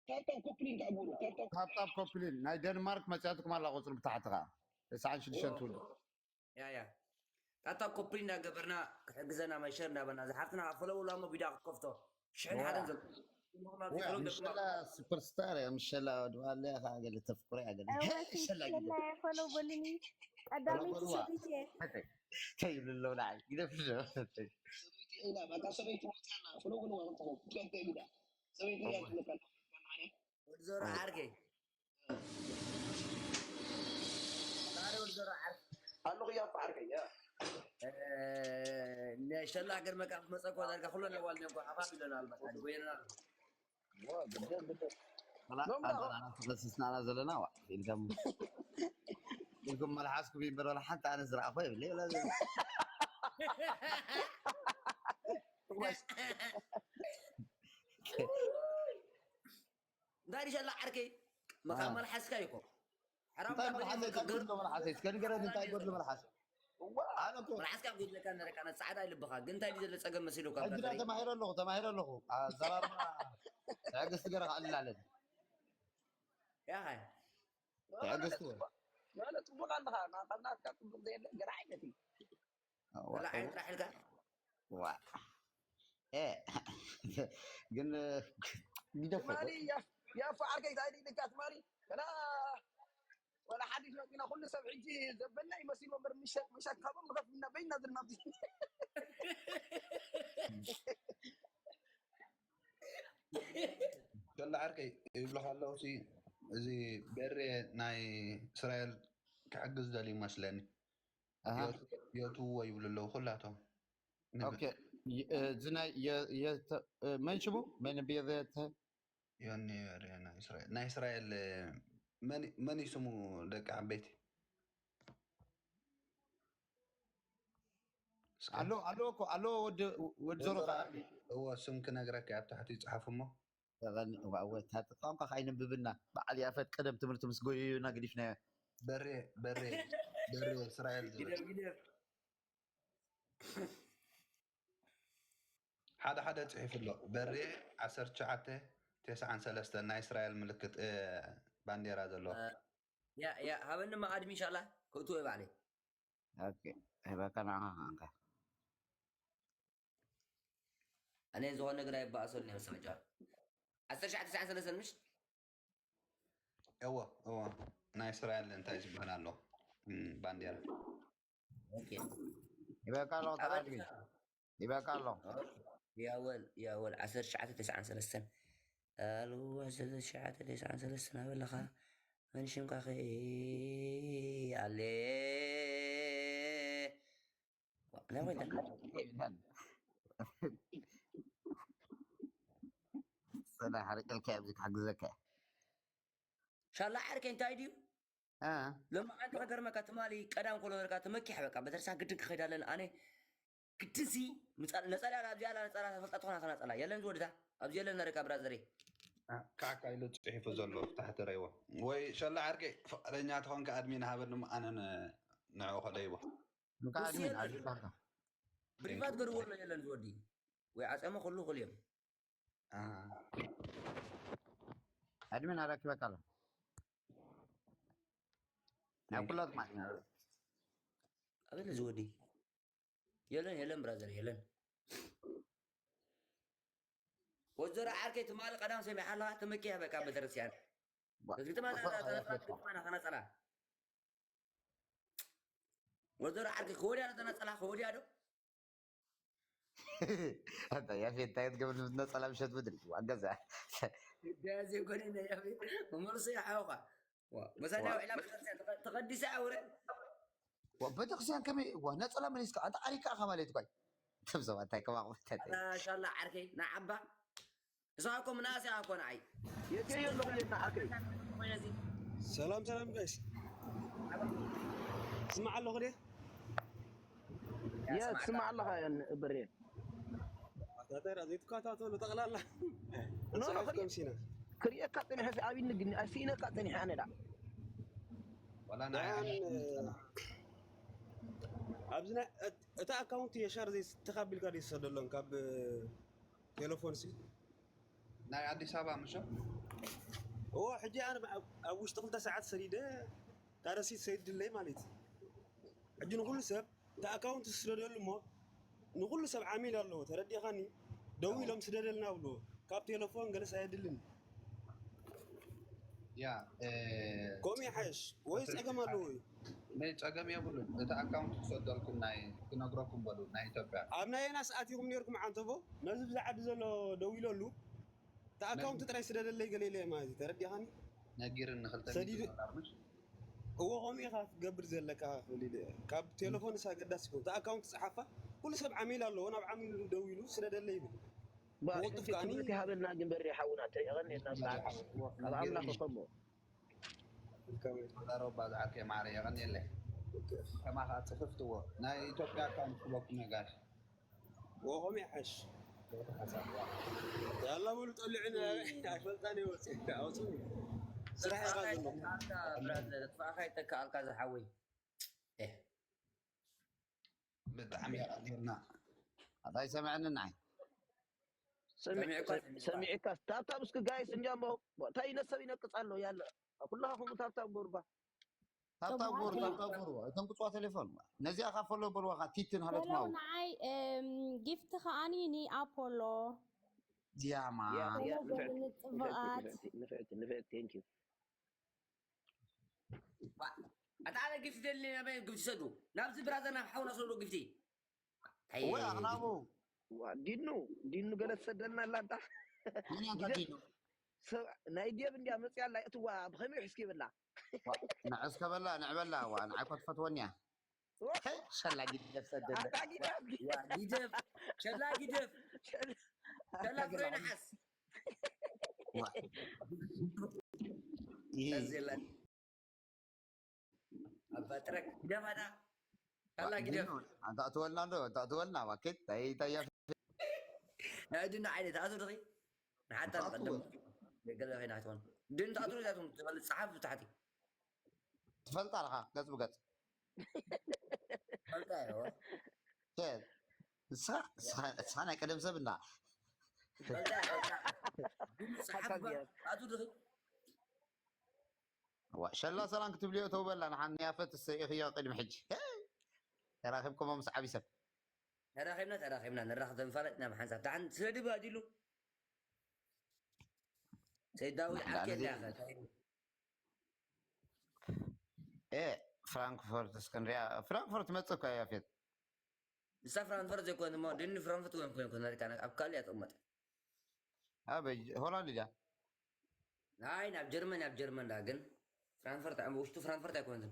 ታብታብ ኮፕሊን ተዕብሩ ታብታብ ታፕታፕ ኮፕሊን ናይ ደንማርክ መፅያትኩም ኣላ ቁፅሪ ብታሕቲ ከዓ ተስዓን ሽዱሽተን ትውልድ ያ ያ ጣታ ኮፕሊ እንዳገበርና ክሕግዘና መሸር እንዳበልና ዝሓፍትና ፈለው ላሞ ቢዳ ክትከፍቶ ሽሕን ሓደን ዘሎ ምሸላ ሱፐርስታር እያ ምሸላ ድዋለ ከዓ ገለ ተፍቁረ እያ ገለ እወ ሸላ ሸላ ፈለው በሉኒ። ቀዳመይቲ ሰበይቲ እየ። ተይብሉ ኣለዉ ንዓይ ግደፍ ሰበይቲ ኢና በቃ ሰበይቲ ወፅያና ፍለቁልዋ ክትከፍተ ቢዳ ሰበይቲ እያ ትመጣ ወዲ ዞሮ ዓርከይ ዛሬ ወዲ ዞሮ ዓርከይ ኣለኹ እያ ዓርከይ እያ ሸላ ገርመካ ክትመፀ እኮ ዳርጋ ኩለን ኣዋልደ እኮ ሓፋፍ ኢለን ኣልባት ጎየና ተኸስስናና ዘለና ዋ ኢልኩም ኢልኩም መልሓስኩም ይንበር ወላ ሓንቲ ኣነ ዝረኣኹ የብለ ይብላ እንታይ ድሸላ ዓርከይ መካ መልሓስካ ይኮ ሕራም እንታይ መልሓሰ እንታይ ጎድሎ መልሓሰ እስከ ንገረኒ እንታይ ጎድሎ መልሓሰ ኣነ እኮ መልሓስካ ጎድለካ ነረካ ነ ፃዕዳ ይልብኻ ግን እንታይ ድዩ ዘሎ ፀገም መሲሉካ ሕጂ ዳ ተማሂረ ኣለኹ ተማሂረ ኣለኹ ኣዘራርባ ትዕግስቲ ገረ ክዕልል ኣለኒ ያኸ ትዕግስቲ ማለት ፅቡቅ ኣለኻ ካብ ናትካ ፅቡቅ ዘየለ ገለ ዓይነት እዩ ወላ ዓይነት ጥራሕ ኢልካ ዋ እ፣ ግን ግደፎ ትማሊ ያፎ ዓርከይ እንታይ ኢልካ ትማሊ ገና ወላ ሓዲሽ መኪና ኩሉ ሰብ ሕጂ ዘበልና ይመሲሉ እምበር ምሸት ምሸት ካብኦም ንኸፍልና በይና ዝርና ኣብዚ ከላ ዓርከይ ይብሉኻ ኣለዉ ሲ እዚ በሬ ናይ እስራኤል ክሕግዝ ደልዩ መስለኒ ኣሃ፣ የእትውዎ ይብሉ ኣለዉ ኩላቶም ኦኬ። የ- እዚ ናይ የ- የተ- መን ሽሙ መን ብየዘተ ዮኒ በሬ ናይ እስራኤል ናይ እስራኤል መን መን እዩ ስሙ ደቂ ዓበይቲ እስከ ኣሎ ኣሎ እኮ ኣሎ ወዲ ወዲ ዞሮ እዎ ስም ክነግረካ ኣብ ታሕቲ ይፅሓፍ እሞ ተቐኒ ዋወ ታቲ ቋንቋ ካይንብብና በዓል ያፈት ቀደም ትምህርቲ ምስ ጎየዩና ግዲፍናዮ በሬ በሬ በሬ እስራኤል ዝብል ግደፍ ግደፍ ሓደ ሓደ ፅሒፉ ኣሎ በሬ ዓሰርተ ትሽዓተ ተስዓን ሰለስተን ናይ እስራኤል ምልክት እ፣ ባንዴራ ዘለዎ ያ ያ ሃበኒ መኣድሚ ኢንሻላ ክእትዎ ባዕለይ ኦኬ። ሂበካ ንዓኻ ከኣንካ ኣነ ዝኾነ ነገር ኣይበኣሰሉ እዮም ሰበጃ ዓሰርተ ትሽዓተ ተስዓን ሰለስተን ምሽ እዎ እዎ ናይ እስራኤል እንታይ ዝበሃል ኣሎ እም፣ ባንዴራ ሂበካ ኣለኹ ተዓድሚ ሂበካ ኣለኹ ያወል ያወል ዓሰርተ ትሽዓተ ተስዓን ሰለስተን ኣልዋ ዓሰርተ ትሽዓተ ተስዓን ሰለስተን ኣበለኻ መን ሽምካ ከ ኣለ ናይ ወይታ ሰላ ሓርቀልካ ኣብዚ ክሕግዘካ ሻላ ዓርከይ እንታይ ድዩ እ፣ ሎማዓንቲ ከገርመካ ትማሊ ቀዳም ኮሎ በልካ ተመኪሕ በቃ በተርሳ ግድን ክኸይድ ኣለኒ ኣነ ግድንሲ ምፃ- ነፀላ ኣብዚኣ ኣላ ነፀላ ተፈልጣ ትኾና ከናፀላ የለን ዝወድታ ኣብዚ የለን ነረካ ብራዘሬ ካካ ኢሉ ፅሒፉ ዘሎ ታሕቲ ረይዎ ወይ ሸላ ዓርከይ ፍቃደኛ ተኾንካ ኣድሚን ሃበኒ እሞ ኣነ ን- ንዕኡ ከለይቦ እንካ ኣድሚን የለን። ኣድሚን ብሪቫት ገርዎ ኣሎ የለን ዝወዲ ወይ ዓፀመ ኩሉ ክል እዮም ኣድሚን ኣረኪበካ ኣሎ ናይ ኩላት ማለት እዩ። ኣበለ ዝወዲ የለን የለን ብራዘር የለን ወዘሮ ዓርከይ ትማሊ ቀዳም ሰሚዓ ኣለኻ፣ ተመኪያ በቃ ቤተክርስትያን። ዋ፣ እዚ ግጥማ እኮ ተነጸላ፣ ተነጸላ፣ ተነጸላ። ወዘሮ ዓርከይ ክወድያ ዶ ተነጸላ፣ ክወድያ ዶ? ኣታ ያፌት እንታይ ክትገብር ነጸላ ምሸት ምድሪ ዋገዛ። ደዚ ጎነ ያፌት መመልሶ ይሓውኻ። ዋ፣ መሳዳ ዋ። ውዒላ ቤተክርስትያን ተቐ-፣ ተቐዲሳ ኣውረ። ዋ፣ ቤተክርስትያን ከመይ ዋ፣ ነጸላ መሊስካ ኣንተ ዓሪካ ኢኻ ማለት እኳ። እቶም ሰባት እንታይ ከማኹም ተተ። ኣታ ሻላ ዓርከይ ንዓባ። እዛ እኮ ምናእሰይ እኮ ንዓይ። የከይ ኣለኹ የና ዓርከይ። ሰላም ሰላም ጋይስ፣ ስማዕ ኣለኹ ደ የት ስማዕ ኣለኻ ብሬ ኣታተራ ዘይትከታተሉ ጠቕላላ ኖ፣ ኖ፣ ንስሓትኩም ሲና ክሪኤካ ጸኒሐ ኣቢኒ ግን ኣስኢነካ ጸኒሐ ኣነ ዳ ዋላ ናይ ንዓን ኣብዚ ናይ እት- እቲ ኣካውንት የሻር ዘይስተኻቢልካ ደ ዝሰደሎም ካብ ቴሌፎን ሲ ናይ ኣዲስ ኣበባ ምሸ እዎ ሕጂ ኣነ ኣብ- ኣብ ውሽጢ ክልተ ሰዓት ሰዲደ ታረሲት ሰይድለይ ማለት እዩ። ሕጂ ንኩሉ ሰብ እቲ ኣካውንት ስደደሉ እሞ ንኩሉ ሰብ ዓሚል ኣለዎ ተረዲኻኒ። ደው ኢሎም ስደደልና ብሎ ካብ ቴሌፎን ገለስ ኣየድልን። ያ እ፣ ከምኡ ይሓሽ ወይ ጸገም ኣለዎ እዩ? ናይ ጸገም የብሉን። እቲ ኣካውንት ክሰደልኩም ናይ ክነግረኩም በሉ ናይ ኢትዮጵያ ኣብ ናይ የና ሰዓት ኢኹም ነርኩም ዓንተቦ ነዚ ብዛዕዲ ዘሎ ደው ኢለሉ እቲ ኣካውንት ጥራይ ስደደለይ ገለ ኢለ ማለት እዩ ተረዲኻኒ። ነጊርን ንክልተ ሰዲዱ- ሚእቲ ዶላር ምሽ እዎ ከምኡ ኢኻ ክትገብር ዘለካ ክብል ኢለ። ካብ ቴሌፎን ሳ ገዳስ ይኮን እቲ ኣካውንት ጸሓፋ ኩሉ ሰብ ዓሚል ኣለዎ ናብ ዓሚሉ ደው ኢሉ ስደደለይ ይብል። ብወቅፍ ከዓኒ ትምህርቲ ሃበልና ግን በሪ ሓውና ተየቐን የና ብጣዕሚ ካብ ኣምላኽ ከሞ ዶላር ባ ዝዓርከ ማዕረ የቐን የለ ከማኻ ጽፍፍትዎ ናይ ኢትዮጵያ ኣካውንት ክበኩም ነጋሽ ወሆም ይሓሽ ያላ ሙሉ ጠልዕን ኣይፈልጣን ይወፅ ኣውፅኡ ስራሕ ኢኻ ዘሎ ብራዘር፣ ጥፋእኻ ይተካኣልካ ዝሓወይ። ኤህ፣ ብጣዕሚ የቐኒልና ኣታይ ሰምዐኒ ንዓይ ሰሚዕካ ሰሚዕካ ታብታብ እስኪ ጋይስ እንጃምቦ እንታይ ነሰብ ይነቅፅ ኣሎ ያለ ኩላኻ ከምኡ ታብታብ ጎርባ ታብታብ ጎር ታብታብ ጎር እቶም ቅፅዋ ቴሌፎን ነዚኣ ካብ ፈሎ በልዋኻ ቲትን ሃለት ሰላም ማው ንዓይ እም፣ ጊፍቲ ከዓኒ ንኣፖሎ ዲያማ ያ ያ ኣነ ንፍዕቲ ዘብል ጽቡቓት ንፍዕቲ ንፍዕቲ ንፍዕቲ thank you ኣታ ኣነ ግፍቲ ደሊ ናበይ ግፍቲ ሰዱ ናብዚ ብራዘር ናብ ሓውና ሰዱ ግፍቲ። ኣይ፣ ወይ ኣኽናቡ ዋ ዲኑ ዲኑ ገለ ትሰደልና ኣላ እንታ ምን ያንታ ዲኑ ሰብ ናይ ዴብ እንዲያ መፅያ ኣላ እትዋ ብኸመይ ሕስኪ ይብላ ንዕስ ከበላ ንዕበላ ዋ ንዓይ ኮ ትፈትወኒ እያ ሸላ ግደፍ ሰደለ ዋ፣ ጊደፍ ሸላ ጊደፍ ሸላ ፍሬ ነሓስ ዋ። ይሄ ዘላ ኣባ ጥረክ ግደፍ ኣታ ካላ ግደፍ ኣንታ ትወልና እንዶ ኣንታ ትወልና ዋኬት ታይ ታይ ናይ ድና ዓይነት ኣቶ ድኺ ንሓታ ንቀደም ገለ ኸይና ትኾን ድን ታቱ ዛቱም ትፈልጥ ጸሓፍ ብታሕቲ ትፈልጣ ኣለኻ ገጽ ብገጽ ፈልጣ እዮ ሸ- ንስኻ ንስኻ- ንስኻ ናይ ቀደም ሰብ እንዳ ፈልጣ እዮ ጸሓፍ ኣቶ ድኺ ዋ ሸላ ሰላም ክትብልዮ ተውበላ ንሓን ያፈት ሰይኽዮ ቅድሚ ሕጂ ተራኺብኩሞ ምስ ዓቢ ሰብ ተራኺብና ተራኺብና ንራኸብ ተንፋለጥና ብሓንሳብ ደሓን ስለ ድባ ዲሉ ሰይድ ዳዊት ዓርከይ እንዳኸ ኤ ፍራንክፈርት እስክንሪያ ፍራንክፈርት መጽእ እኮ ያፌት ንሳ ፍራንክፈርት ዘይኮነ እሞ ድኒ ፍራንክፈርት ወን ኮይን ኮነ ሪካ ኣብ ካልእ እያ ትቕመጥ ኣበይ ሆላንድ ድያ ኣይ ናብ ጀርመን ኣብ ጀርመን ዳ ግን ፍራንክፈርት ኣብ ውሽጡ ፍራንክፈርት ኣይኮነትን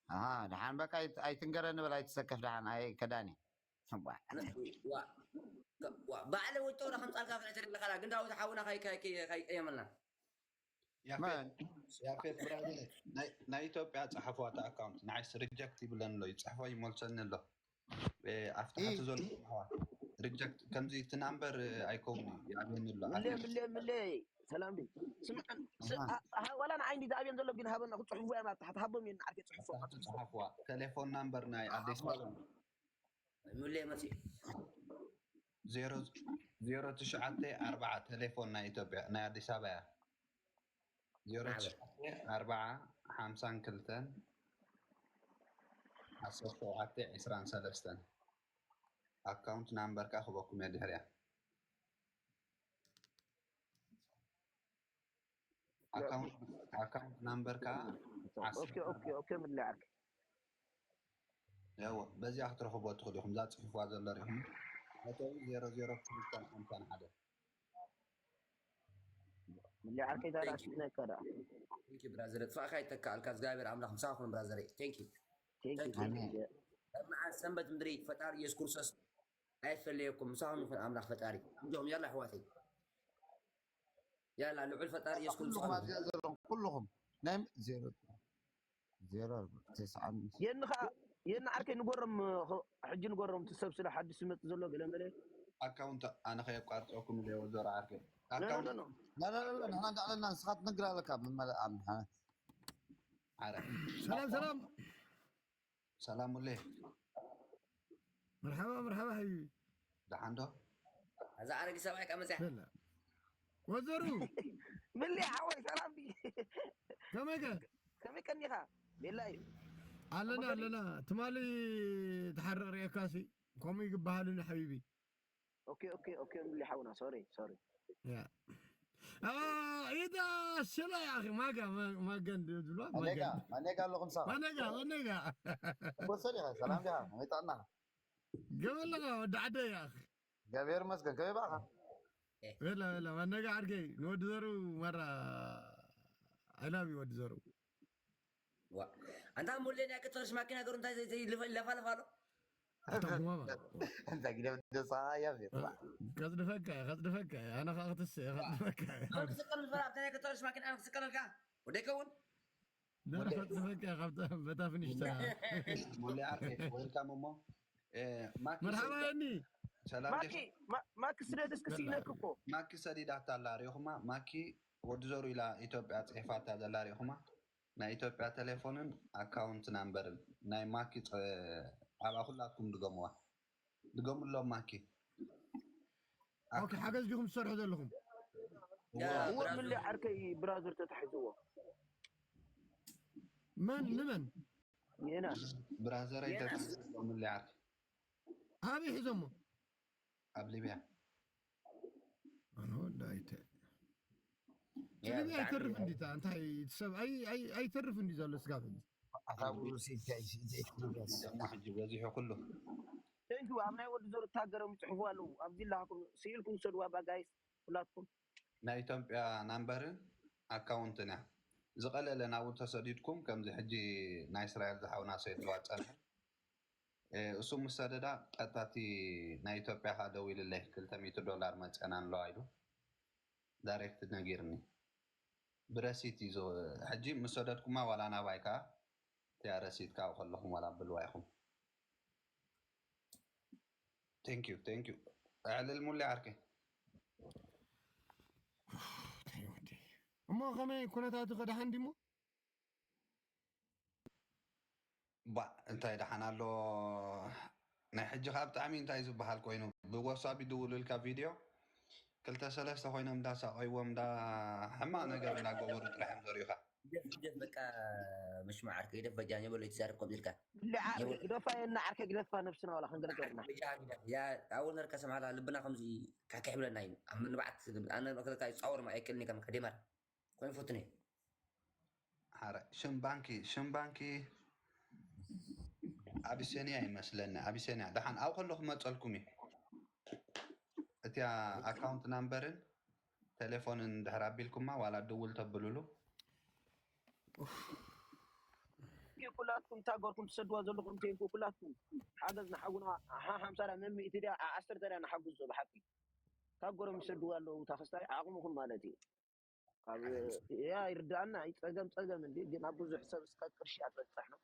ኣሃ ደሓን በቃ ኣይት- ኣይትንገረኒ በል ኣይትሰከፍ ደሓን ኣይ ከዳኒ ዋ ዋ ባዕለ ወጦ ዳ ከምጻልካ ፍረ ተደለካ ዳ ግን ዳዊት ሓውና ካይ ካይ ካይ ቀየመልና ያፌት ያፌት ብራዘር ናይ- ናይ ኢትዮጵያ ጸሓፍዋ እቲ ኣካውንት ንዓይስ ሪጀክት ይብለኒ ኣሎ ይጽሕፎ ይመልሰኒ ኣሎ እ፣ ኣብቲ እ። ሓቲ ዘሎ ጸሓፍዋ ሪጀክት ከምዚ እቲ ናምበር ኣይከውን ይኣብየኒ ኣሎ ምለ ምለ ምለ ሰላም ዲ ስምዐን ስ- አ- አ- ዋላ ንዓይ እንዲ ዝኣብየን ዘሎ ግን ሃበና ክፅሑፍዎ እዮም ኣብቲ ሓቲ ሃቦም እዮም ንዓርከ ፅሑፎም ኣብቲ ጸሓፍዋ ቴሌፎን ናምበር ናይ ኣዲስ ኣበባ ምለ መጽእ ዜሮ ዜሮ ትሽዓተ ኣርባዓ ቴሌፎን ናይ ኢትዮጵያ ናይ ኣዲስ ኣበባ እያ ዜሮ ትሽዓተ ኣርባዓ ሓምሳን ክልተን ዓሰርተ ሸውዓተ ዕስራን ሰለስተን ኣካውንት ናምበር ከዓ ክበኩም እየ ድሕሪያ ኣካውንት ኣካውንት ናምበር ከዓ ኦኬ ኦኬ ኦኬ ምልዓል ያው በዚኣ ክትረኽቦ ትኽእሉ ኢኹም። እዛ ፅሒፍዋ ዘሎ ሪኹም መእተዊ ዜሮ ዜሮ ክልተ ሓምሳ ሓደ ምልዓል ከይታዳ ስነከዳ ብራዘር ጥፋእካ ይተካኣልካ እግዚኣብሔር ኣምላኽ ምሳኹም ብራዘር። መዓል ሰንበት ምድሪ ፈጣሪ ኢየሱስ ክርስቶስ ኣይፈለየኩም ምሳኹም ይኹን ኣምላኽ ፈጣሪ። እንዲኹም ያላ ኣሕዋተይ ያላ ልዑል ፈጣሪ ኢየሱስ ኩልኹም ክርስቶስ ኣብዚኣ ዘለኹም ኩልኹም ናይ ዜሮ ዜሮ ተስዓ የንኻ የን ዓርከይ ንጎሮም ሕጂ ንጎሮም እቲ ሰብ ስለ ሓድሽ ዝመፅ ዘሎ ገለመለ ኣካውንት ኣነ ከየቋርፀኩም ኢለ ወዘሮ ዓርከይ ኖ ኖ ኣካውንት ኖ ላላላላ ንሓና እንዳዕለልና ንስኻ ትነግር ኣለካ መመለ ኣምሓ ዓረ ሰላም ሰላም ሰላም ሙሌ መርሓባ መርሓባ ሓቢቢ ደሓን ዶ እዛ ኣረጊ ሰብኣይ ከ መፅያ በላ ወዘሩ ምሊ ሓወይ ሰላም ድዩ ከመይ ከ ከመይ ቀኒኻ ቤላ እዩ ኣለና ኣለና ትማሊ ተሓርቕ ሪኤካሲ ከምኡ ይግበሃሉኒ ሓቢቢ ኦኬ ኦኬ ኦኬ ምሊ ሓውና ሶሪ ሶሪ ያ ኢዳ ሽላ ያ ኣኺ ማጋ ማጋ እንድብልዋ ማኔጋ ማኔጋ ኣለኹም ሳባ ማነጋ ማነጋ ወሰድ ኢኻ ሰላም ዲኻ መይጣና ገበለኻ ወዲ ዓደይ ኣኺ እግዚኣብሔር ይመስገን ከመይ ባኻ ወላ ወላ ማነጋ ዓርከይ ንወዲ ዘሩ ማራ I love you ወዲ ዘሩ ዋ ኣንታ ሙሌ ናይ ክትፈርሽ ማኪና ገሩ እንታይ ለፋለፋ ኣሎ ኣታ ጉማማ እንታይ ግደ ደሳ ያፌት ከጽድፈካ እየ ከጽድፈካ እየ ኣነ ከዓ ክትስ እየ ከጽድፈካ እየ ክስቀል ዝፈራ ኣብታ ናይ ክትፈርሽ ማኪና ክስቀለልካ ወደይ ከውን ደረ ከጽድፈካ እየ ካብታ በታ ፍንሽታ ሙሌ ዓርከይ ወልካም እሞ እ፣ ማኪ መርሓባ የኒ ሰላም ማኪ ዲኻ? ማ- ማኪ ስደድ እስኪ ስኢነክ እኮ ማኪ ሰዲዳታ ኣላ ሪኹማ ማኪ ወዲ ዘሩ ኢላ ኢትዮጵያ ፅሒፋታ ዘላ ሪኹማ ናይ ኢትዮጵያ ቴሌፎንን ኣካውንት ናምበርን ናይ ማኪ ፀ- ኣብኣ ኩላትኩም ድገምዋ ድገምሎም ማኪ ኦኬ ሓገዝ ዲኹም ትሰርሑ ዘለኹም እዎ ምሊ ዓርከይ ብራዘር ተታሒዝዎ መን ንመን የና ብራዘረይ ተታሒዝሎም ምሊ ዓርኪ ኣበይ ሒዞሞ ኣብ ሊብያ ኣነ ወዲ ኣይተ ሊብያ ኣይተርፍ እንዲታ እንታይ እቲ ሰብ ኣይ- ኣይ- ኣይተርፍ እንዲ ዘሎ ስጋብ ሕጂ ኣታ ብሉስ ኢልካ ኢልካ ኢልካ ደሞ ሕጂ በዚሑ ኩሉ ተንኪ ኣብ ናይ ወዲ ዘሩ ታገሮም ይፅሕፉ ኣለዉ ኣብዚ ላሃኩም ስኢልኩም ሰድዋ ባጋይስ ኩላትኩም ናይ ኢትዮጵያ ናምበርን ኣካውንትን እያ ዝቐለለ ናብኡ ተሰዲድኩም ከምዚ ሕጂ ናይ እስራኤል ዝሓውና ሰድዋ ፀንሐ እሱ ምስ ሰደዳ ቀጥታ እቲ ናይ ኢትዮጵያ ከዓ ደዊልለይ ክልተ ሚእቲ ዶላር መፀና ኣለዋ ኢሉ ዳይሬክት ነጊርኒ ብረሲት እዩ ዝው- ሕጂ ምስ ሰደድኩማ ዋላ ናባይ ከዓ እቲኣ ረሲት ካብኡ ከለኹም ዋላ ብልዋ ኢኹም ቴንክ ዩ ቴንክ ዩ ኣዕልል ሙሌ ዓርከይ እንታይ ወዲ እሞ ከመይ ኩነታቱ ከደሓን ዲሞ ባ እንታይ ደሓን ኣሎ ናይ ሕጂ ከዓ ብጣዕሚ እንታይ ዝበሃል ኮይኑ ብወሳብ ይድውሉልካ ቪድዮ ክልተ ሰለስተ ኮይኖም እንዳሳቀይዎም እንዳ ሕማቅ ነገር እንዳገበሩ ጥራሕ እዮም ዘርእዩካ ግደፍ ግደፍ በቃ መሽማዕ ዓርከይ ግደፍ በጃ የበሎ ይትዛረብ ከምዚ ኢልካ ልዓል ግደፋ የና ዓርከ ግደፋ ነብስና ዋላ ክንገልገልና በጃ ግደፍ ያ ኣወል ነርካ ሰምዓላ ልብና ከምዚ ካካ ይብለና እዩ ኣብ ምንባዓት ኣነ መክለካ ይፃወር ማ ኣይክእልኒ ከም ከደማር ኮይኑ ፈትነ ሓረ ሽም ባንኪ ሽም ባንኪ ኣቢሰንያ ይመስለኒ ኣቢሰንያ ደሓን ኣብ ከሎ ክመፀልኩም እዩ እቲያ ኣካውንት ናምበርን ቴሌፎንን ድሕር ኣቢልኩማ ዋላ ድውል ተብልሉ ኩላትኩም ታገርኩም ትሰድዋ ዘለኩም ቴንኩ ኩላትኩም ሓገዝ ንሓጉና ሓ ሓምሳ ዳ መምእቲ ዳ ዓሰርተ ዳ ንሓጉዝ ብሓቂ ታገሮም ይሰድዋ ኣለዉ ታክስታይ ዓቕምኹም ማለት እዩ ካብ ያ ይርዳእና እዩ ጸገም ጸገም እንዲ ግን ኣብ ብዙሕ ሰብ እስከ ቅርሺ ኣትበጽሕ ነው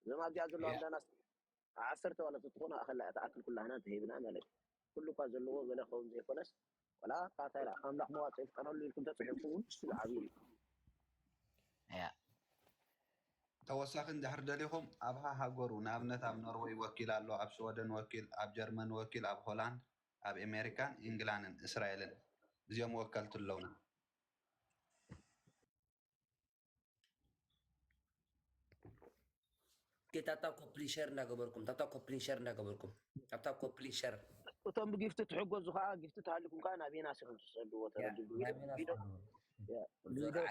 እዞም ኣብዚኣ ዘለዉ ኣምዳና ዓሰርተ ዋላ ተትኾኑ ኣኸላ እያ ትኣክል ኩላህና እንተሂብና ማለት እዩ ኩሉ እኳ ዘለዎ ገለ ክኸውን ዘይኮነስ ወላ ካታ ኢላ ኣምላኽ መዋፅኦ ይፍጠረሉ ኢልኩም ተፅሒፍኩም እውን ስሉ ዓብዪ እዩ ያ ተወሳኺ እንድሕር ደሊኹም ኣብ ሃሃገሩ ንኣብነት ኣብ ኖርወይ ወኪል ኣሎ ኣብ ሽወደን ወኪል ኣብ ጀርመን ወኪል ኣብ ሆላንድ ኣብ ኤሜሪካን ኢንግላንን እስራኤልን እዚኦም ወከልቲ ኣለውና ታብታብ ኮፕሊ ሸር እንዳገበርኩም ታብታብ ኮፕሊ ሸር እንዳገበርኩም ታብታብ ኮፕሊ ሸር እቶም ብጊፍቲ ትሕገዙ ከዓ ጊፍቲ ተሃሊኩም ከዓ ናቤና ሲኹም ትሰድዎ ተረድሉ ብቪድዮ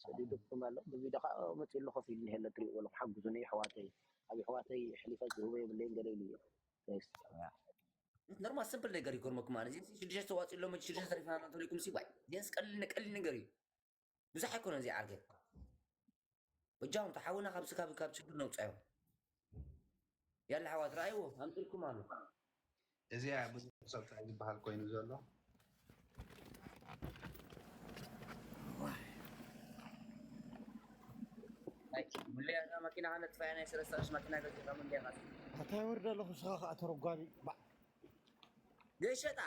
ሰዲዱኩም ኣሎ። ብቪድዮ ከዓ መፅኡ ኣሎ፣ ኮፍ ኢሉ እኒሀ ኣሎ፣ ትሪእዎ ኣለኹም። ሓግዙኒ ኣሕዋተይ፣ ኣብ ኣሕዋተይ ሕሊፈ ዝህቦ የብለይን ገለ ኢሉ እዩ። ኖርማል ስምፕል ነገር ይገርመኩም ማለት እዚ ሽዱሽተ ተዋፂ ኣሎ፣ ሽዱሽተ ተሪፋና ተሪኩም ሲ ዋይ ዚንስ ቀሊል ቀሊል ነገር እዩ። ብዙሕ ኣይኮነ እዚ ዓርገ በጃኹም ተሓውና ካብ ስካብ ካብ ሽግር ነውፃዮ። ያለ ኣሕዋት ረኣይዎ ኣምፅልኩም ኣሎ። እዚኣ ብዙሕ ሰብ እንታይ ዝበሃል ኮይኑ ዘሎ ሙለያ እዛ መኪና ከነጥፋያ ናይ ሰለስተ ቅርሺ መኪና ገዚእካ ሙለያ ካስ ኣታ ይወርድ ኣለኹ። ስኻ ከዓ ተረጓሚ ባዕ ዘይሸጣ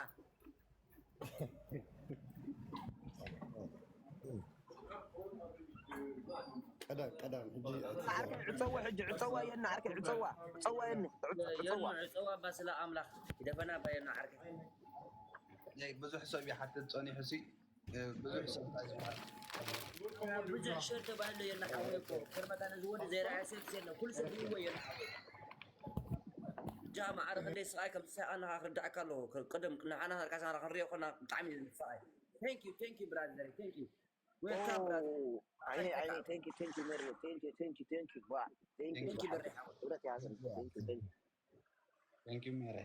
ቀዳም ቀዳም ሕጂ ዓርከይ ዕፀዋ ሕጂ ዕፀዋ የና ዓርከይ ዕፀዋ ዕፀዋ የኒ የኑ ዕፀዋ ኣባ ስለ ኣምላኽ ይደፈና ኣባ የኑ ዓርከይ ናይ ብዙሕ ሰብ ይሓትት ጸኒሑ ሲ ብዙሕ ሰብ እንታይ ዝበሃል ብዙሕ ሸር ተባህሎ የና ሓወይ እኮ ከርመታ ነዚ ወዲ ዘይረኣየ ሰብ የለ ኩሉ ሰብ ይዎ የና ሓወይ ጃ ማዕረ ክንደይ ስቓይ ከም ዝሳቐና ክርዳእካ ኣለዎ ቅድም ንዓና ካሳና ክንሪኦ ኮና ብጣዕሚ እዩ ዝስቓይ thank you thank you brother thank you welcome brother ዓይነ ዓይነ thank you thank you መሪ thank you thank you thank you ባ thank you thank you በሪ ሓወይ ክብረት ይሃበል thank you thank you Thank you መሪ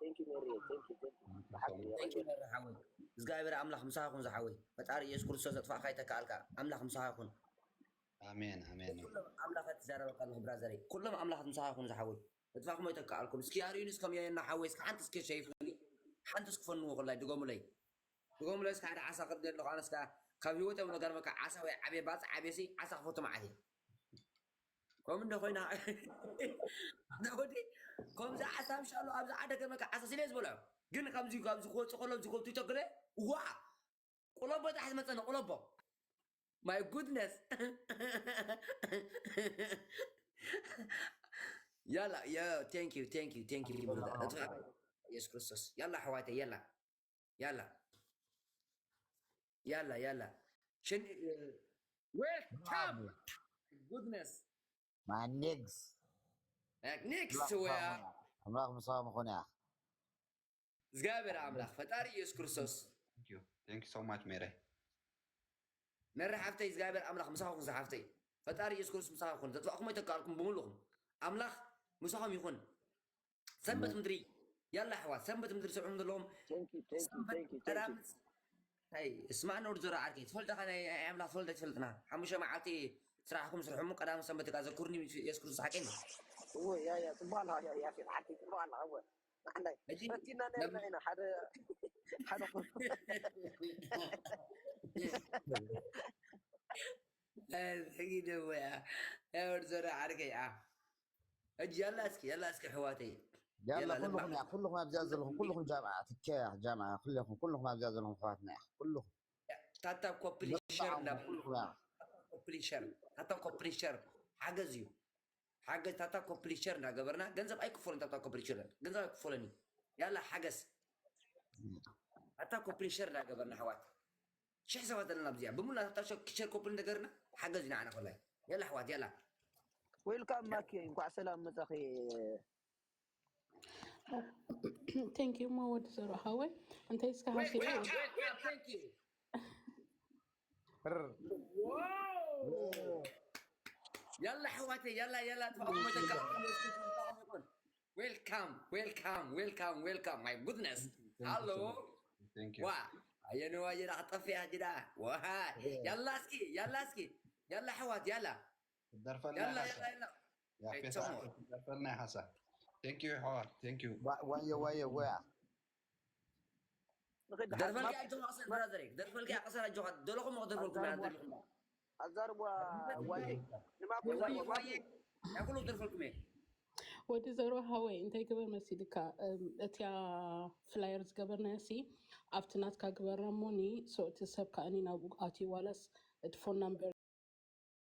thank you መሪ thank you thank you ብሓቂ thank you በሪ ሓወይ እግዚኣብሔር ኣምላኽ ምሳኻ ይኹን ዝሓወይ ፈጣሪ ኢየሱስ ክርስቶስ ኣጥፋእካ ይተካኣልካ ኣምላኽ ምሳኻ ይኹን ኣሜን ኣሜን ኩሎም ኣምላኻት ትዛረበካ ኣለኹ ብራዘረይ ኩሎም ኣምላኻት ምሳኻ ይኹን ዝሓወይ ኣጥፋእኩም ኣይተካኣልኩም እስኪ ኣርእዩኒ እስከም የና ሓወይ እስኪ ሓንቲ እስኪ ሸይፉኒ ሓንቲ እስኪ ፈንዎ ክላይ ድገሙለይ ድገሙለይ እስኪ ሓደ ዓሳ ክርኢ ኣለኹ ኣነስ ከዓ ካብ ህይወት እዮም ነጋርመካ ዓሳ ወይ ዓብየ ባፅ ዓብየ ሲ ዓሳ ክፈቱ መዓት እየ ከምኡ እንደ ኮይና ወዲ ከምዚ ዓሳ ምሻሉ ኣብዚ ዓደገ መካ ዓሳ ስለ ዝበልዖ ግን ከምዚ ካብዚ ክወፅእ ከሎ እዚ ከብቱ ይተክለ ዋ ቁለቦ ጣሕ ዝመፀነ ቁለቦ my goodness ያላ thank you thank you thank you ኢየሱስ ክርስቶስ ያላ ኣሕዋተይ ያላ ያላ ያላ ያላ ሽን welcome goodness ማኔግስ ኔክስት ወያ ኣምላኽ ምሳኹም ይኹን እያ። እግዚኣብሔር ኣምላኽ ፈጣሪ ኢየሱስ ክርስቶስ Thank you so much ሜረ መረ ሓፍተይ እግዚኣብሔር ኣምላኽ ምሳኹም ዝሓፍተይ ፈጣሪ ኢየሱስ ክርስቶስ ምሳኹም ይኹን ዘጥፋእኩም ኣይተካልኩም ብምሉኹም ኣምላኽ ምሳኹም ይኹን ሰንበት ምድሪ ያላ ኣሕዋት ሰንበት ምድሪ ስርሖም ዘለዎም thank you thank you thank you thank you ቀዳምት ይ እስማዕ ነውር ዘሮ ዓርከይ ትፈልጠኻ ናይ ኣምላኽ ትፈልጠ ትፈልጥና ሓሙሽተ መዓልቲ ስራሕኩም ስርሖሙ ቀዳም ሰንበት ካ ዘኩርኒ የሱስ ክርስቶስ ሓቀኒ እወ ያ ያ ጽቡቅ ኣለኻ ያ ያ ፊት ሓቂ ጽቡቅ ኣለኻ እወ ንዓንዳይ ሕጂ ፈቲና ነርና ኢና ሓደ ሓደ ሕጊ ደወያ ወርዘረ ዓርከይ ዓ ሕጂ ያላ እስኪ ያላ እስኪ ኣሕዋተይ ያላ ያላ ኩልኹም ለማ- እያ ኩልኹም ኣብዚኣ ዘለኹም ኩልኹም ጃምዓ ትከያ ጃምዓ ኩልኹም ኩልኹም ኣብዚኣ ዘለኹም ኣሕዋትና እያ ኩልኹም ታታ ኮፕሊ ሸር እንዳ ኩልኹም እያ ኮፕሊ ሸር ታታ ኮፕሊ ሸር ሓገዝ እዩ ሓገዝ ታታ ኮፕሊ ሸር እንዳገበርና ገንዘብ ኣይክፈሉን ታታ ኮፕሊ ሸር ገንዘብ ኣይክፈሉን እዩ ያላ ሓገዝ ታታ ኮፕሊ ሸር እንዳገበርና ኣሕዋት ሽሕ ሰባት ዘለና ኣብዚኣ ብሙላ ታታ ሸር ኮፕሊ እንዳገበርና ሓገዝ እዩ ንዓና ኮላይ ያላ ኣሕዋት ያላ ዌልካም ማኪ እንኳዕ ሰላም መጻኺ thank you ሞ ወዲ ዘሮ ሓወይ እንታይ እስከ ሃሲ ያላ ኣሕዋተይ ያላ ያላ ተፋቅሞ ተቃ welcome welcome welcome welcome my goodness hello Thank you ዋ ኣየነዋ ጅዳ ክጠፍያ ጅዳ ዋ ያላ እስኪ ያላ እስኪ ያላ ኣሕዋት ያላ ትደርፈልና ያላ ሓሳ ያላ ያላ ያ Hey, ፌሳ Tomo. ትደርፈልና ሓሳ Thank you ሕዋ Thank you ዋ- ዋየ ዋየ ወያ ደርፈልኪ ኣጆኻ ቅሰን ብራዘረይ ደርፈልኪ ቅሰን ኣጆኻ ደለኹም ክደርፈልኩም ኢና ደለኹም ኣዛርቧ ዋየ ንማኮ ዋየ ዋየ ናይ ኩሉ ክደርፈልኩም እየ ወዲ ዘሮ ሃወይ እንታይ ግበር መሲልካ እም፣ እቲያ ፍላየር ዝገበርናያ ሲ ኣብቲ ናትካ ግበራ እሞኒ so እቲ ሰብ ከኣኒ ናብኡ ኣትዩ ዋላስ እቲ ፎን ናምበር